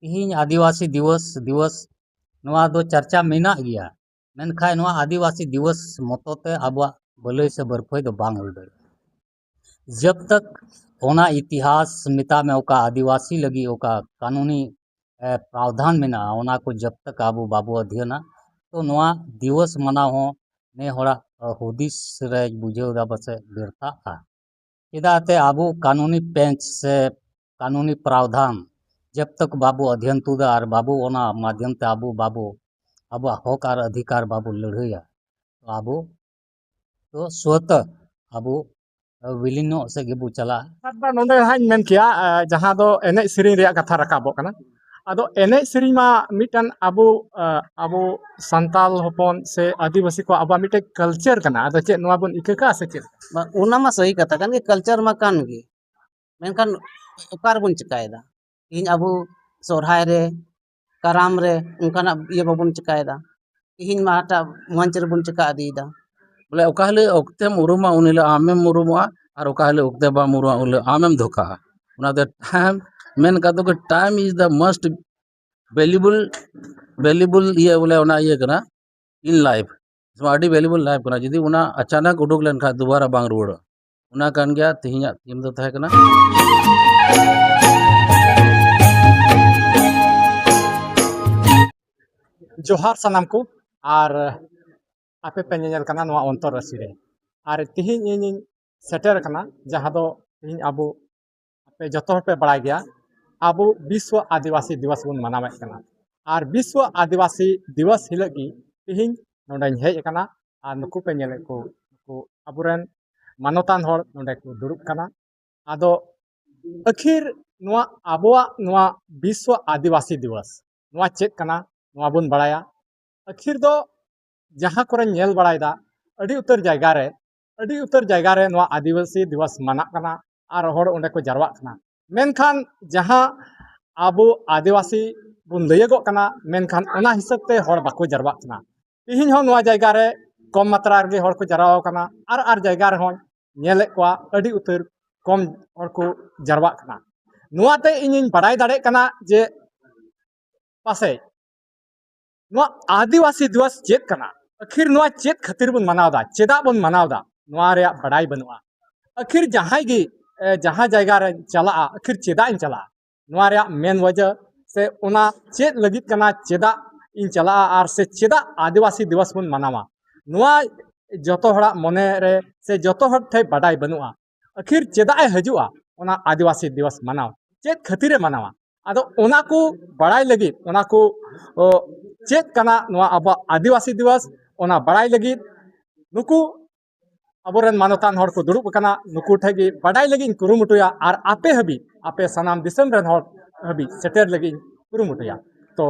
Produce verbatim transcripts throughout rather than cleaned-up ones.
ᱛᱮᱦᱮᱧ ᱟᱹᱫᱤᱵᱟᱹᱥᱤ ᱫᱤᱵᱚᱥ ᱫᱤᱵᱚᱥ ᱱᱚᱣᱟ ᱫᱚ ᱪᱟᱨᱪᱟ ᱢᱮᱱᱟᱜ ᱜᱮᱭᱟ, ᱢᱮᱱᱠᱷᱟᱱ ᱱᱚᱣᱟ ᱟᱹᱫᱤᱵᱟᱹᱥᱤ ᱫᱤᱵᱚᱥ ᱢᱚᱛᱚ ᱛᱮ ᱟᱵᱚᱣᱟᱜ ᱵᱷᱟᱹᱞᱟᱹᱭ ᱥᱮ ᱵᱟᱹᱨᱯᱷᱟᱹᱭ ᱫᱚ ᱵᱟᱝ ᱦᱩᱭ ᱫᱟᱲᱮᱭᱟᱜᱼᱟ᱾ ᱡᱟᱵ ᱛᱟᱠ ᱚᱱᱟ ᱤᱛᱤᱦᱟᱥ ᱢᱮᱛᱟᱜ ᱢᱮ, ᱚᱠᱟ ᱟᱹᱫᱤᱵᱟᱹᱥᱤ ᱞᱟᱹᱜᱤᱫ ᱚᱠᱟ ᱠᱟᱹᱱᱩᱱᱤ ᱮ, ᱯᱨᱟᱣᱫᱷᱟᱱ ᱢᱮᱱᱟᱜᱼᱟ, ᱚᱱᱟ ᱠᱚ ᱡᱟᱵ ᱛᱟᱠ ᱟᱵᱚ ᱵᱟᱵᱚ ᱚᱫᱷᱭᱚᱱᱟ, ᱛᱚ ᱱᱚᱣᱟ ᱫᱤᱵᱚᱥ ᱢᱟᱱᱟᱣ ᱦᱚᱸ ᱱᱮ ᱦᱚᱲᱟᱜ ᱦᱩᱫᱤᱥ ᱨᱮ ᱵᱩᱡᱷᱟᱹᱣ ᱫᱟ ᱯᱟᱥᱮᱡ ᱵᱮᱨᱛᱷᱟᱜᱼᱟ᱾ ᱪᱮᱫᱟᱜ ᱛᱮ ᱟᱵᱚ ᱠᱟᱹᱱᱩᱱᱤ ᱯᱮᱸᱪ ᱥᱮ ᱠᱟᱹᱱᱩᱱᱤ ᱯᱨᱟᱣᱫᱷᱟᱱ ᱡᱟᱵ ᱛᱟᱠ ᱵᱟᱵᱚ ᱚᱫᱷᱭᱚᱱ ᱛᱩᱫᱟ ᱟᱨ ᱵᱟᱵᱚ ᱚᱱᱟ ᱢᱟᱫᱷᱭᱚᱢ ᱛᱮ ᱟᱵᱚ ᱵᱟᱵᱚ ᱟᱵᱚᱣᱟᱜ ᱦᱚᱠ ᱟᱨ ᱚᱫᱷᱤᱠᱟᱨ ᱵᱟᱵᱚ ᱞᱟᱹᱲᱦᱟᱹᱭᱟ, ᱛᱚ ᱟᱵᱚ ᱛᱚ ᱥᱣᱚᱛᱚ ᱟᱵᱚ ᱵᱤᱞᱤᱱᱚᱜ ᱥᱮᱫ ᱜᱮᱵᱚ ᱪᱟᱞᱟᱜᱼᱟ᱾ ᱟᱨ ᱱᱚᱰᱮ ᱦᱟᱸᱜ ᱤᱧ ᱢᱮᱱ ᱠᱮᱭᱟ, ᱟᱸ, ᱡᱟᱦᱟᱸ ᱫᱚ ᱮᱱᱮᱡ ᱥᱮᱨᱮᱧ ᱨᱮᱭᱟᱜ ᱠᱟᱛᱷᱟ ᱨᱟᱠᱟᱵᱚᱜ ᱠᱟᱱᱟ᱾ ᱟᱫᱚ ᱮᱱᱮᱡ ᱥᱮᱨᱮᱧ ᱢᱟ ᱢᱤᱫᱴᱟᱝ ᱟᱵᱚ, ᱟᱸ, ᱟᱵᱚ ᱥᱟᱱᱛᱟᱞ ᱦᱚᱯᱚᱱ ᱥᱮ ᱟᱹᱫᱤᱵᱟᱹᱥᱤ ᱠᱚᱣᱟᱜ ᱟᱵᱚᱣᱟᱜ ᱢᱤᱫᱴᱮᱡ ᱠᱟᱞᱪᱟᱨ ᱠᱟᱱᱟ᱾ ᱟᱫᱚ ᱪᱮᱫ ᱱᱚᱣᱟ ᱵᱚᱱ ᱤᱠᱟᱹ ᱠᱟᱜᱼᱟ ᱥᱮ ᱪᱮᱫ? ᱵᱟ, ᱚᱱᱟ ᱢᱟ ᱥᱟᱹᱦᱤ ᱠᱟᱛᱷᱟ ᱠᱟᱱ ᱜᱮ, ᱠᱟᱞᱪᱟᱨ ᱢᱟ ᱠᱟᱱ ᱜᱮ, ᱢᱮᱱᱠᱷᱟᱱ ᱚᱠᱟ ᱨᱮᱵᱚᱱ ᱪᱮᱠᱟᱭᱮᱫᱟ? ᱛᱮᱦᱮᱧ ᱟᱵᱚ ᱥᱚᱨᱦᱟᱭ ᱨᱮ, ᱠᱟᱨᱟᱢ ᱨᱮ ᱚᱱᱠᱟᱱᱟᱜ ᱤᱭᱟᱹ ᱵᱟᱵᱚᱱ ᱪᱮᱠᱟᱭᱮᱫᱟ᱾ ᱛᱮᱦᱮᱧ ᱢᱟ ᱦᱟᱴᱟᱜ ᱢᱚᱧᱪ ᱨᱮᱵᱚᱱ ᱪᱮᱠᱟ ᱤᱫᱤᱭᱮᱫᱟ᱾ ᱵᱚᱞᱮ ᱚᱠᱟ ᱦᱤᱞᱳᱜ ᱚᱠᱛᱮᱢ ᱩᱨᱩᱢᱟ, ᱩᱱ ᱦᱤᱞᱳᱜ ᱟᱢᱮᱢ ᱩᱨᱩᱢᱚᱜᱼᱟ, ᱟᱨ ᱚᱠᱟ ᱦᱤᱞᱳᱜ ᱚᱠᱛᱮ ᱵᱟᱢ ᱩᱨᱩᱢᱟ, ᱩᱱ ᱦᱤᱞᱳᱜ ᱟᱢᱮᱢ ᱫᱷᱳᱠᱟᱜᱼᱟ᱾ ᱚᱱᱟᱛᱮ ᱴᱟᱭᱤᱢ, ᱢᱮᱱ ᱠᱟᱛᱮ ᱠᱚ, time is the most valuable, valuable ᱤᱭᱟᱹ ᱵᱚᱞᱮ ᱚᱱᱟ ᱤᱭᱟᱹ ᱠᱟᱱᱟ in life᱾ ᱱᱚᱣᱟ ᱟᱹᱰᱤ valuable life ᱠᱟᱱᱟ, ᱡᱩᱫᱤ ᱚᱱᱟ ᱟᱪᱟᱱᱟᱠ ᱩᱰᱩᱠ ᱞᱮᱱᱠᱷᱟᱱ ᱫᱩᱵᱟᱨᱟ ᱵᱟᱝ ᱨᱩᱣᱟᱹᱲᱚᱜᱼᱟ᱾ ᱚᱱᱟ ᱠᱟᱱ ᱜᱮᱭᱟ ᱛᱮᱦᱮᱧᱟᱜ theme ᱫᱚ ᱛᱟᱦᱮᱸ ᱠᱟᱱᱟ᱾ ᱡᱚᱦᱟᱨ ᱥᱟᱱᱟᱢ ᱠᱚ, ᱟᱨ ᱟᱯᱮ ᱯᱮ ᱧᱮᱧᱮᱞ ᱠᱟᱱᱟ ᱱᱚᱣᱟ ᱚᱱᱛᱚᱨ ᱨᱟᱹᱥᱤ ᱨᱮ᱾ ᱟᱨ ᱛᱮᱦᱮᱧ ᱤᱧᱤᱧ ᱥᱮᱴᱮᱨ ᱠᱟᱱᱟ, ᱡᱟᱦᱟᱸ ᱫᱚ ᱛᱮᱦᱮᱧ ᱟᱵᱚ, ᱟᱯᱮ ᱡᱚᱛᱚ ᱦᱚᱲ ᱯᱮ ᱵᱟᱲᱟᱭ ᱜᱮᱭᱟ, ᱟᱵᱚ ᱵᱤᱥᱣᱚ ᱟᱹᱫᱤᱵᱟᱹᱥᱤ ᱫᱤᱵᱚᱥ ᱵᱚᱱ ᱢᱟᱱᱟᱣᱮᱫ ᱠᱟᱱᱟ᱾ ᱟᱨ ᱵᱤᱥᱣᱚ ᱟᱹᱫᱤᱵᱟᱹᱥᱤ ᱫᱤᱵᱚᱥ ᱦᱤᱞᱳᱜ ᱜᱮ ᱛᱮᱦᱮᱧ ᱱᱚᱰᱮᱧ ᱦᱮᱡ ᱟᱠᱟᱱᱟ᱾ ᱟᱨ ᱱᱩᱠᱩ ᱯᱮ ᱧᱮᱞᱮᱫ ᱠᱚ, ᱱᱩᱠᱩ ᱟᱵᱚᱨᱮᱱ ᱢᱟᱱᱚᱛᱟᱱ ᱦᱚᱲ ᱱᱚᱰᱮ ᱠᱚ ᱫᱩᱲᱩᱵ ᱠᱟᱱᱟ᱾ ᱟᱫᱚ ᱟᱹᱠᱷᱤᱨ ᱱᱚᱣᱟ ᱟᱵᱚᱣᱟᱜ ᱱᱚᱣᱟ ᱵᱤᱥᱣᱚ ᱟᱹᱫᱤᱵᱟᱹᱥᱤ ᱫᱤᱵᱚᱥ ᱱᱚᱣᱟ ᱪᱮᱫ ᱠᱟᱱᱟ, ᱱᱚᱣᱟ ᱵᱚᱱ ᱵᱟᱲᱟᱭᱟ᱾ ᱟᱹᱠᱷᱤᱨ ᱫᱚ ᱡᱟᱦᱟᱸ ᱠᱚᱨᱮᱧ ᱧᱮᱞ ᱵᱟᱲᱟᱭᱮᱫᱟ, ᱟᱹᱰᱤ ᱩᱛᱟᱹᱨ ᱡᱟᱭᱜᱟ ᱨᱮ, ᱟᱹᱰᱤ ᱩᱛᱟᱹᱨ ᱡᱟᱭᱜᱟ ᱨᱮ ᱱᱚᱣᱟ ᱟᱹᱫᱤᱵᱟᱹᱥᱤ ᱫᱤᱵᱚᱥ ᱢᱟᱱᱟᱜ ᱠᱟᱱᱟ ᱟᱨ ᱦᱚᱲ ᱚᱸᱰᱮ ᱠᱚ ᱡᱟᱨᱣᱟᱜ ᱠᱟᱱᱟ᱾ ᱢᱮᱱᱠᱷᱟᱱ ᱡᱟᱦᱟᱸ ᱟᱵᱚ ᱟᱹᱫᱤᱵᱟᱹᱥᱤ ᱵᱚᱱ ᱞᱟᱹᱭᱟᱹᱜᱚᱜ ᱠᱟᱱᱟ, ᱢᱮᱱᱠᱷᱟᱱ ᱚᱱᱟ ᱦᱤᱥᱟᱹᱵ ᱛᱮ ᱦᱚᱲ ᱵᱟᱠᱚ ᱡᱟᱨᱣᱟᱜ ᱠᱟᱱᱟ᱾ ᱛᱮᱦᱮᱧ ᱦᱚᱸ ᱱᱚᱣᱟ ᱡᱟᱭᱜᱟ ᱨᱮ ᱠᱚᱢ ᱢᱟᱛᱨᱟ ᱨᱮᱜᱮ ᱦᱚᱲ ᱠᱚ ᱡᱟᱨᱣᱟ ᱟᱠᱟᱱᱟ, ᱟᱨ ᱟᱨ ᱡᱟᱭᱜᱟ ᱨᱮᱦᱚᱸ ᱧᱮᱞᱮᱫ ᱠᱚᱣᱟ ᱟᱹᱰᱤ ᱩᱛᱟᱹᱨ ᱠᱚᱢ ᱦᱚᱲ ᱠᱚ ᱡᱟᱨᱣᱟᱜ ᱠᱟᱱᱟ᱾ ᱱᱚᱣᱟᱛᱮ ᱤᱧᱤᱧ ᱵᱟᱰᱟᱭ ᱫᱟᱲᱮᱭᱟᱜ ᱠᱟᱱᱟ ᱡᱮ ᱯᱟᱥᱮᱡ ᱱᱚᱣᱟ ᱟᱹᱫᱤᱵᱟᱹᱥᱤ ᱫᱤᱵᱚᱥ ᱪᱮᱫ ᱠᱟᱱᱟ, ᱟᱹᱠᱷᱤᱨ ᱱᱚᱣᱟ ᱪᱮᱫ ᱠᱷᱟᱹᱛᱤᱨ ᱵᱚᱱ ᱢᱟᱱᱟᱣ ᱮᱫᱟ, ᱪᱮᱫᱟᱜ ᱵᱚᱱ ᱢᱟᱱᱟᱣ ᱮᱫᱟ, ᱱᱚᱣᱟ ᱨᱮᱭᱟᱜ ᱵᱟᱰᱟᱭ ᱵᱟᱹᱱᱩᱜᱼᱟ᱾ ᱟᱹᱠᱷᱤᱨ ᱡᱟᱦᱟᱸᱭ ᱜᱮ, ᱮ, ᱡᱟᱦᱟᱸ ᱡᱟᱭᱜᱟ ᱨᱮ ᱪᱟᱞᱟᱜᱼᱟ, ᱟᱹᱠᱷᱤᱨ ᱪᱮᱫᱟᱜ ᱤᱧ ᱪᱟᱞᱟᱜᱼᱟ, ᱱᱚᱣᱟ ᱨᱮᱭᱟᱜ ᱢᱮᱱ ᱚᱡᱮ ᱥᱮ ᱚᱱᱟ ᱪᱮᱫ ᱞᱟᱹᱜᱤᱫ ᱠᱟᱱᱟ, ᱪᱮᱫᱟᱜ ᱤᱧ ᱪᱟᱞᱟᱜᱼᱟ ᱟᱨ ᱥᱮ ᱪᱮᱫᱟᱜ ᱟᱹᱫᱤᱵᱟᱹᱥᱤ ᱫᱤᱵᱚᱥ ᱵᱚᱱ ᱢᱟᱱᱟᱣᱟ, ᱱᱚᱣᱟ ᱡᱚᱛᱚ ᱦᱚᱲᱟᱜ ᱢᱚᱱᱮ ᱨᱮ ᱥᱮ ᱡᱚᱛᱚ ᱦᱚᱲ ᱴᱷᱮᱱ ᱵᱟᱰᱟᱭ ᱵᱟᱹᱱᱩᱜᱼᱟ᱾ ᱟᱹᱠᱷᱤᱨ ᱪᱮᱫᱟᱜ ᱮ ᱦᱤᱡᱩᱜᱼᱟ ᱚᱱᱟ ᱟᱹᱫᱤᱵᱟᱹᱥᱤ ᱫᱤᱵᱚᱥ ᱢᱟᱱᱟᱣ, ᱪᱮᱫ ᱠᱷᱟᱹᱛᱤᱨᱮ ᱢᱟᱱᱟᱣᱟ? ᱟᱫᱚ ᱚᱱᱟ ᱠᱚ ᱵᱟᱲᱟᱭ ᱞᱟᱹᱜᱤᱫ, ᱚᱱᱟ ᱠᱚ, ᱚ, ᱪᱮᱫ ᱠᱟᱱᱟ ᱱᱚᱣᱟ ᱟᱵᱚᱣᱟᱜ ᱟᱹᱫᱤᱵᱟᱹᱥᱤ ᱫᱤᱵᱚᱥ, ᱚᱱᱟ ᱵᱟᱲᱟᱭ ᱞᱟᱹᱜᱤᱫ ᱱᱩᱠᱩ ᱟᱵᱚᱨᱮᱱ ᱢᱟᱱᱚᱛᱟᱱ ᱦᱚᱲ ᱠᱚ ᱫᱩᱲᱩᱵ ᱟᱠᱟᱱᱟ, ᱱᱩᱠᱩ ᱴᱷᱮᱱ ᱜᱮ ᱵᱟᱰᱟᱭ ᱞᱟᱹᱜᱤᱫ ᱤᱧ ᱠᱩᱨᱩᱢᱩᱴᱩᱭᱟ ᱟᱨ ᱟᱯᱮ ᱦᱟᱹᱵᱤᱡ, ᱟᱯᱮ ᱥᱟᱱᱟᱢ ᱫᱤᱥᱚᱢ ᱨᱮᱱ ᱦᱚᱲ ᱦᱟᱹᱵᱤᱡ ᱥᱮᱴᱮᱨ ᱞᱟᱹᱜᱤᱫ ᱤᱧ ᱠᱩᱨᱩᱢᱩᱴᱩᱭᱟ᱾ ᱛᱚ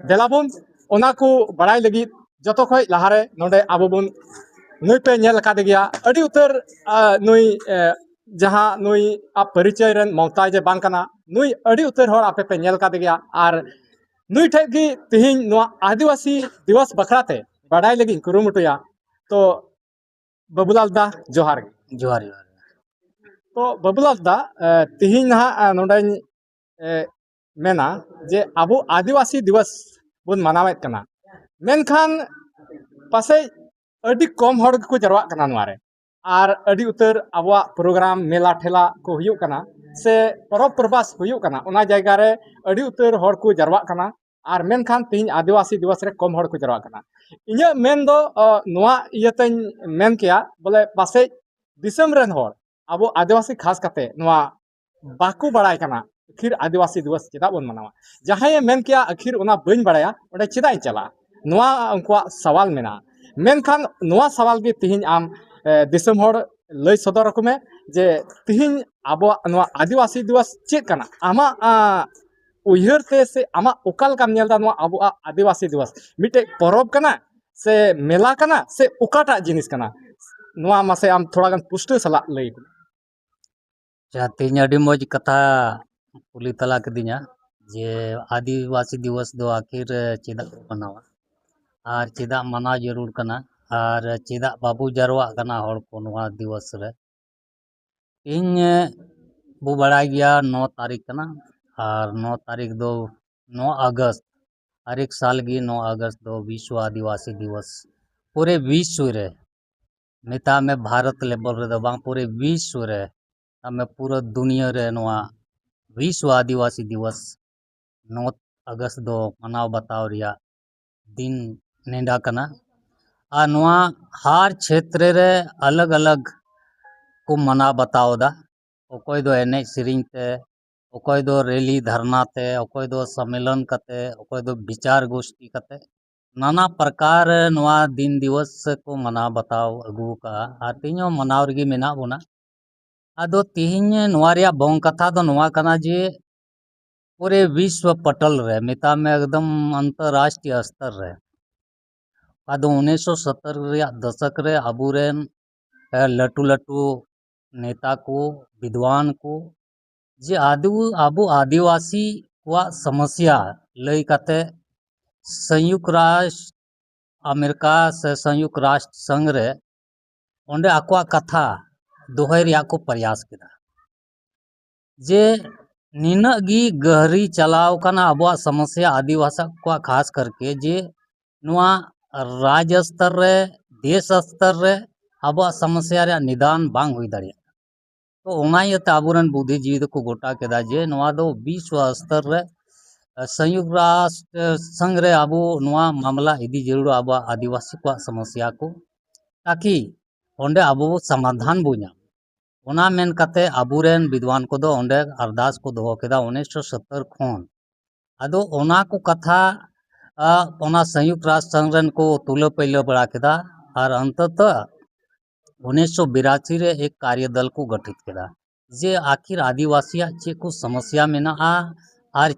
ᱫᱮᱞᱟᱵᱚᱱ, ᱚᱱᱟ ᱠᱚ ᱵᱟᱲᱟᱭ ᱞᱟᱹᱜᱤᱫ ᱡᱚᱛᱚ ᱠᱷᱚᱡ ᱞᱟᱦᱟᱨᱮ ᱱᱚᱰᱮ ᱟᱵᱚ ᱵᱚᱱ, ᱱᱩᱭ ᱯᱮ ᱧᱮᱞ ᱟᱠᱟᱫᱮ ᱜᱮᱭᱟ, ᱟᱹᱰᱤ ᱩᱛᱟᱹᱨ, ᱟ, ᱱᱩᱭ, ᱮ, ᱡᱟᱦᱟᱸ ᱱᱩᱭ ᱟᱜ ᱯᱚᱨᱤᱪᱚᱭ ᱨᱮᱱ ᱢᱚᱢᱛᱟᱡᱽ ᱮ ᱵᱟᱝ ᱠᱟᱱᱟ, ᱱᱩᱭ ᱟᱹᱰᱤ ᱩᱛᱟᱹᱨ ᱦᱚᱲ ᱟᱯᱮ ᱯᱮ ᱧᱮᱞ ᱟᱠᱟᱫᱮ ᱜᱮᱭᱟ᱾ ᱟᱨ ᱱᱩᱭ ᱴᱷᱮᱡ ᱜᱮ ᱛᱮᱦᱮᱧ ᱱᱚᱣᱟ ᱟᱹᱫᱤᱵᱟᱹᱥᱤ ᱫᱤᱵᱚᱥ ᱵᱟᱠᱷᱨᱟ ᱛᱮ ᱵᱟᱰᱟᱭ ᱞᱟᱹᱜᱤᱫ ᱤᱧ ᱠᱩᱨᱩᱢᱩᱴᱩᱭᱟ᱾ ᱛᱚ ᱵᱟᱹᱵᱩᱞᱟᱞ ᱫᱟ, ᱡᱚᱦᱟᱨ ᱜᱮ᱾ ᱡᱚᱦᱟᱨ, ᱡᱚᱦᱟᱨ᱾ ᱛᱚ ᱵᱟᱹᱵᱩᱞᱟᱞ ᱫᱟ, ᱮ, ᱛᱤᱦᱤᱧ ᱱᱟᱦᱟᱜ, ᱮ, ᱱᱚᱰᱮᱧ, ᱮ, ᱢᱮᱱᱟ ᱡᱮ ᱟᱵᱚ ᱟᱹᱫᱤᱵᱟᱹᱥᱤ ᱫᱤᱵᱚᱥ ᱵᱚᱱ ᱢᱟᱱᱟᱣᱮᱫ ᱠᱟᱱᱟ, ᱢᱮᱱᱠᱷᱟᱱ ᱯᱟᱥᱮᱡ ᱟᱹᱰᱤ ᱠᱚᱢ ᱦᱚᱲ ᱜᱮᱠᱚ ᱡᱟᱨᱣᱟᱜ ᱠᱟᱱᱟ ᱱᱚᱣᱟ ᱨᱮ᱾ ᱟᱨ ᱟᱹᱰᱤ ᱩᱛᱟᱹᱨ ᱟᱵᱚᱣᱟᱜ ᱯᱨᱳᱜᱨᱟᱢ, ᱢᱮᱞᱟ ᱴᱷᱮᱞᱟ ᱠᱚ ᱦᱩᱭᱩᱜ ᱠᱟᱱᱟ ᱥᱮ ᱯᱚᱨᱚᱵᱽ ᱯᱚᱨᱵᱟᱥ ᱦᱩᱭᱩᱜ ᱠᱟᱱᱟ, ᱚᱱᱟ ᱡᱟᱭᱜᱟ ᱨᱮ ᱟᱹᱰᱤ ᱩᱛᱟᱹᱨ ᱦᱚᱲ ᱠᱚ ᱡᱟᱨᱣᱟᱜ ᱠᱟᱱᱟ᱾ ᱟᱨ ᱢᱮᱱᱠᱷᱟᱱ ᱛᱮᱦᱮᱧ ᱟᱹᱫᱤᱵᱟᱹᱥᱤ ᱫᱤᱵᱚᱥ ᱨᱮ ᱠᱚᱢ ᱦᱚᱲ ᱠᱚ ᱡᱟᱨᱣᱟᱜ ᱠᱟᱱᱟ᱾ ᱤᱧᱟᱹᱜ ᱢᱮᱱ ᱫᱚ, ᱚ, ᱱᱚᱣᱟ ᱤᱭᱟᱹᱛᱮᱧ ᱢᱮᱱ ᱠᱮᱭᱟ, ᱵᱚᱞᱮ ᱯᱟᱥᱮᱡ ᱫᱤᱥᱚᱢ ᱨᱮᱱ ᱦᱚᱲ, ᱟᱵᱚ ᱟᱹᱫᱤᱵᱟᱹᱥᱤ ᱠᱷᱟᱥ ᱠᱟᱛᱮ, ᱱᱚᱣᱟ ᱵᱟᱠᱚ ᱵᱟᱲᱟᱭ ᱠᱟᱱᱟ, ᱟᱹᱠᱷᱤᱨ ᱟᱹᱫᱤᱵᱟᱹᱥᱤ ᱫᱤᱵᱚᱥ ᱪᱮᱫᱟᱜ ᱵᱚᱱ ᱢᱟᱱᱟᱣᱟ? ᱡᱟᱦᱟᱸᱭᱮ ᱢᱮᱱ ᱠᱮᱭᱟ, "ᱟᱹᱠᱷᱤᱨ ᱚᱱᱟ ᱵᱟᱹᱧ ᱵᱟᱲᱟᱭᱟ, ᱚᱸᱰᱮ ᱪᱮᱫᱟᱜ ᱤᱧ ᱪᱟᱞᱟᱜᱼᱟ?" ᱱᱚᱣᱟ ᱩᱱᱠᱩᱣᱟᱜ ᱥᱟᱣᱟᱞ ᱢᱮᱱᱟᱜᱼᱟ᱾ ᱢᱮᱱᱠᱷᱟᱱ ᱱᱚᱣᱟ ᱥᱟᱣᱟᱞ ᱜᱮ ᱛᱤᱦᱤᱧ ᱟᱢ, ᱮ, ᱫᱤᱥᱚᱢ ᱦᱚᱲ ᱞᱟᱹᱭ ᱥᱚᱫᱚᱨ ᱟᱠᱚ ᱢᱮ ᱡᱮ ᱛᱤᱦᱤᱧ ᱟᱵᱚᱣᱟᱜ ᱱᱚᱣᱟ ᱟᱹᱫᱤᱵᱟᱹᱥᱤ ᱫᱤᱵᱚᱥ ᱪᱮᱫ ᱠᱟᱱᱟ? ᱟᱢᱟᱜ, ᱟ, ᱩᱭᱦᱟᱹᱨ ᱛᱮ ᱥᱮ ᱟᱢᱟᱜ ᱚᱠᱟ ᱞᱮᱠᱟᱢ ᱧᱮᱞ ᱮᱫᱟ ᱱᱚᱣᱟ ᱟᱵᱚᱣᱟᱜ ᱟᱹᱫᱤᱵᱟᱹᱥᱤ ᱫᱤᱵᱚᱥ? ᱢᱤᱫᱴᱮᱡ ᱯᱚᱨᱚᱵᱽ ᱠᱟᱱᱟ ᱥᱮ ᱢᱮᱞᱟ ᱠᱟᱱᱟ ᱥᱮ ᱚᱠᱟᱴᱟᱜ ᱡᱤᱱᱤᱥ ᱠᱟᱱᱟ? ᱱᱚᱣᱟ ᱢᱟᱥᱮ ᱟᱢ ᱛᱷᱚᱲᱟ ᱜᱟᱱ ᱯᱩᱥᱴᱟᱹᱣ ᱥᱟᱞᱟᱜ ᱞᱟᱹᱭ ᱢᱮ᱾ ᱟᱪᱪᱷᱟ, ᱛᱮᱦᱮᱧ ᱟᱹᱰᱤ ᱢᱚᱡᱽ ᱠᱟᱛᱷᱟ ᱠᱩᱞᱤ ᱛᱟᱞᱟ ᱠᱤᱫᱤᱧᱟ ᱡᱮ ᱟᱹᱫᱤᱵᱟᱹᱥᱤ ᱫᱤᱵᱚᱥ ᱫᱚ ᱟᱹᱠᱷᱤᱨ ᱪᱮᱫᱟᱜ ᱠᱚ ᱢᱟᱱᱟᱣᱟ ᱟᱨ ᱪᱮᱫᱟᱜ ᱢᱟᱱᱟᱣ ᱡᱟᱹᱨᱩᱲ ᱠᱟᱱᱟ ᱟᱨ ᱪᱮᱫᱟᱜ ᱵᱟᱵᱚ ᱡᱟᱨᱣᱟᱜ ᱠᱟᱱᱟ ᱦᱚᱲ ᱠᱚ ᱱᱚᱣᱟ ᱫᱤᱵᱚᱥ ᱨᱮ᱾ ᱛᱮᱦᱮᱧ, ᱮ, ᱵᱚ ᱵᱟᱲᱟᱭ ᱜᱮᱭᱟ ᱱᱚ ᱛᱟᱹᱨᱤᱠᱷ ᱠᱟᱱᱟ ᱟᱨ ᱱᱚ ᱛᱟᱹᱨᱤᱠᱷ ᱫᱚ ᱱᱚ ᱟᱜᱚᱥᱴ, ᱦᱟᱨᱮᱠ ᱥᱟᱞ ᱜᱮ ᱱᱚ ᱟᱜᱚᱥᱴ ᱫᱚ ᱵᱤᱥᱣᱚ ᱟᱹᱫᱤᱵᱟᱹᱥᱤ ᱫᱤᱵᱚᱥ ᱯᱩᱨᱮ ᱵᱤᱥᱣᱚ ᱨᱮ, ᱢᱮᱛᱟᱜ ᱢᱮ ᱵᱷᱟᱨᱚᱛ ᱞᱮᱵᱮᱞ ᱨᱮᱫᱚ ᱵᱟᱝ, ᱯᱩᱨᱮ ᱵᱤᱥᱣᱚ ᱨᱮ, ᱢᱮᱛᱟᱜ ᱢᱮ ᱯᱩᱨᱟᱹ ᱫᱩᱱᱤᱭᱟᱹ ᱨᱮ ᱱᱚᱣᱟ ᱵᱤᱥᱣᱚ ᱟᱹᱫᱤᱵᱟᱹᱥᱤ ᱫᱤᱵᱚᱥ ᱱᱚ ᱟᱜᱚᱥᱴ ᱫᱚ ᱢᱟᱱᱟᱣ ᱵᱟᱛᱟᱣ ᱨᱮᱭᱟᱜ ᱫᱤᱱ ᱱᱮᱰᱟ ᱠᱟᱱᱟ᱾ ᱟᱨ ᱱᱚᱣᱟ ᱦᱟᱨ ᱪᱷᱮᱛᱨᱮ ᱨᱮ ᱟᱞᱟᱜᱽ ᱟᱞᱟᱜᱽ ᱠᱚ ᱢᱟᱱᱟᱣ ᱵᱟᱛᱟᱣ ᱮᱫᱟ᱾ ᱚᱠᱚᱭ ᱫᱚ ᱮᱱᱮᱡ ᱥᱮᱨᱮᱧ ᱛᱮ, ᱚᱠᱚᱭ ᱫᱚ ᱨᱮᱞᱤ ᱫᱷᱟᱨᱱᱟ ᱛᱮ, ᱚᱠᱚᱭ ᱫᱚ ᱥᱚᱢᱢᱮᱞᱚᱱ ᱠᱟᱛᱮ, ᱚᱠᱚᱭ ᱫᱚ ᱵᱤᱪᱟᱨ ᱜᱳᱥᱴᱤ ᱠᱟᱛᱮ, ᱱᱟᱱᱟ ᱯᱨᱚᱠᱟᱨ ᱱᱚᱣᱟ ᱫᱤᱱ ᱫᱤᱵᱚᱥ ᱠᱚ ᱢᱟᱱᱟᱣ ᱵᱟᱛᱟᱣ ᱟᱹᱜᱩ ᱟᱠᱟᱫᱼᱟ ᱟᱨ ᱛᱮᱦᱮᱧ ᱦᱚᱸ ᱢᱟᱱᱟᱣ ᱨᱮᱜᱮ ᱢᱮᱱᱟᱜ ᱵᱚᱱᱟ᱾ ᱟᱫᱚ ᱛᱮᱦᱮᱧ ᱱᱚᱣᱟ ᱨᱮᱭᱟᱜ ᱵᱚᱝ ᱠᱟᱛᱷᱟ ᱫᱚ ᱱᱚᱣᱟ ᱠᱟᱱᱟ ᱡᱮ ᱯᱩᱨᱮ ᱵᱤᱥᱣᱚ ᱯᱚᱴᱚᱞ ᱨᱮ, ᱢᱮᱛᱟᱜ ᱢᱮ ᱮᱠᱫᱚᱢ ᱟᱱᱛᱚᱨᱨᱟᱥᱴᱨᱤᱭᱚ ᱥᱛᱚᱨ ᱨᱮ, ᱟᱫᱚ ᱩᱱᱤᱥᱥᱚ ᱥᱚᱛᱛᱚᱨ ᱨᱮᱭᱟᱜ ᱫᱚᱥᱚᱠ ᱨᱮ ᱟᱵᱚᱨᱮᱱ, ᱮ, ᱞᱟᱹᱴᱩ ᱞᱟᱹᱴᱩ ᱱᱮᱛᱟ ᱠᱚ, ᱵᱤᱫᱣᱟᱱ ᱠᱚ, ᱡᱮ ᱟᱫᱚ ᱟᱵᱚ ᱟᱹᱫᱤᱵᱟᱹᱥᱤ ᱠᱚᱣᱟᱜ ᱥᱚᱢᱚᱥᱭᱟ ᱞᱟᱹᱭ ᱠᱟᱛᱮ ᱥᱚᱭᱩᱠᱛ ᱨᱟᱥᱴᱨ ᱟᱢᱮᱨᱤᱠᱟ ᱥᱮ ᱥᱚᱭᱩᱠᱛ ᱨᱟᱥᱴᱨ ᱥᱚᱝᱜᱷ ᱨᱮ ᱚᱸᱰᱮ ᱟᱠᱚᱣᱟᱜ ᱠᱟᱛᱷᱟ ᱫᱚᱦᱚᱭ ᱨᱮᱭᱟᱜ ᱠᱚ ᱯᱨᱚᱭᱟᱥ ᱠᱮᱫᱟ᱾ ᱡᱮ ᱱᱤᱱᱟᱹᱜ ᱜᱮ ᱜᱟᱹᱦᱨᱤ ᱪᱟᱞᱟᱣ ᱠᱟᱱᱟ ᱟᱵᱚᱣᱟᱜ ᱥᱚᱢᱚᱥᱭᱟ ᱟᱹᱫᱤᱵᱟᱹᱥᱤ ᱠᱚᱣᱟᱜ, ᱠᱷᱟᱥ ᱠᱟᱨᱠᱮ ᱡᱮ ᱱᱚᱣᱟ ᱨᱟᱡᱽ ᱥᱛᱚᱨ ᱨᱮ, ᱫᱮᱥ ᱥᱛᱚᱨ ᱨᱮ ᱟᱵᱚᱣᱟᱜ ᱥᱚᱢᱚᱥᱭᱟ ᱨᱮᱭᱟᱜ ᱱᱤᱫᱟᱱ ᱵᱟᱝ ᱦᱩᱭ ᱫᱟᱲᱮᱭᱟᱜ ᱠᱟᱱᱟ᱾ ᱛᱚ ᱚᱱᱟ ᱤᱭᱟᱹᱛᱮ ᱟᱵᱚᱨᱮᱱ ᱵᱩᱫᱽᱫᱷᱤᱡᱤᱵᱤ ᱫᱚᱠᱚ ᱜᱚᱴᱟ ᱠᱮᱫᱟ ᱡᱮ ᱱᱚᱣᱟ ᱫᱚ ᱵᱤᱥᱣᱚ ᱥᱛᱚᱨ ᱨᱮ, ᱮ, ᱥᱚᱭᱩᱠᱛ ᱨᱟᱥᱴᱨ ᱥᱚᱝᱜᱷ ᱨᱮ ᱟᱵᱚ ᱱᱚᱣᱟ ᱢᱟᱢᱞᱟ ᱤᱫᱤ ᱡᱟᱹᱨᱩᱲ, ᱟᱵᱚᱣᱟᱜ ᱟᱹᱫᱤᱵᱟᱹᱥᱤ ᱠᱚᱣᱟᱜ ᱥᱚᱢᱚᱥᱭᱟ ᱠᱚ, ᱛᱟᱠᱤ ᱚᱸᱰᱮ ᱟᱵᱚ ᱥᱚᱢᱟᱫᱷᱟᱱ ᱵᱚ ᱧᱟᱢ᱾ ᱚᱱᱟ ᱢᱮᱱ ᱠᱟᱛᱮ ᱟᱵᱚᱨᱮᱱ ᱵᱤᱫᱣᱟᱱ ᱠᱚᱫᱚ ᱚᱸᱰᱮ ᱟᱨᱫᱟᱥ ᱠᱚ ᱫᱚᱦᱚ ᱠᱮᱫᱟ ᱩᱱᱤᱥᱥᱚ ᱥᱚᱛᱛᱚᱨ ᱠᱷᱚᱱ᱾ ᱟᱫᱚ ᱚᱱᱟ ᱠᱚ ᱠᱟᱛᱷᱟ, ᱟ, ᱚᱱᱟ ᱥᱚᱭᱩᱠᱛ ᱨᱟᱥᱴᱨ ᱥᱚᱝᱜᱷ ᱨᱮᱱ ᱠᱚ ᱛᱩᱞᱟᱹ ᱯᱟᱹᱭᱞᱟᱹ ᱵᱟᱲᱟ ᱠᱮᱫᱟ᱾ ᱟᱨ ᱚᱱᱛᱚᱛᱚ ᱩᱱᱤᱥᱥᱚ ᱵᱤᱨᱟᱥᱤ ᱨᱮ ᱮᱠ ᱠᱟᱨᱭᱚᱫᱚᱞ ᱠᱚ ᱜᱚᱴᱷᱤᱛ ᱠᱮᱫᱟ ᱡᱮ ᱟᱹᱠᱷᱤᱨ ᱟᱹᱫᱤᱵᱟᱹᱥᱤᱭᱟᱜ ᱪᱮᱫ ᱠᱚ ᱥᱚᱢᱚᱥᱭᱟ ᱢᱮᱱᱟᱜᱼᱟ ᱟᱨ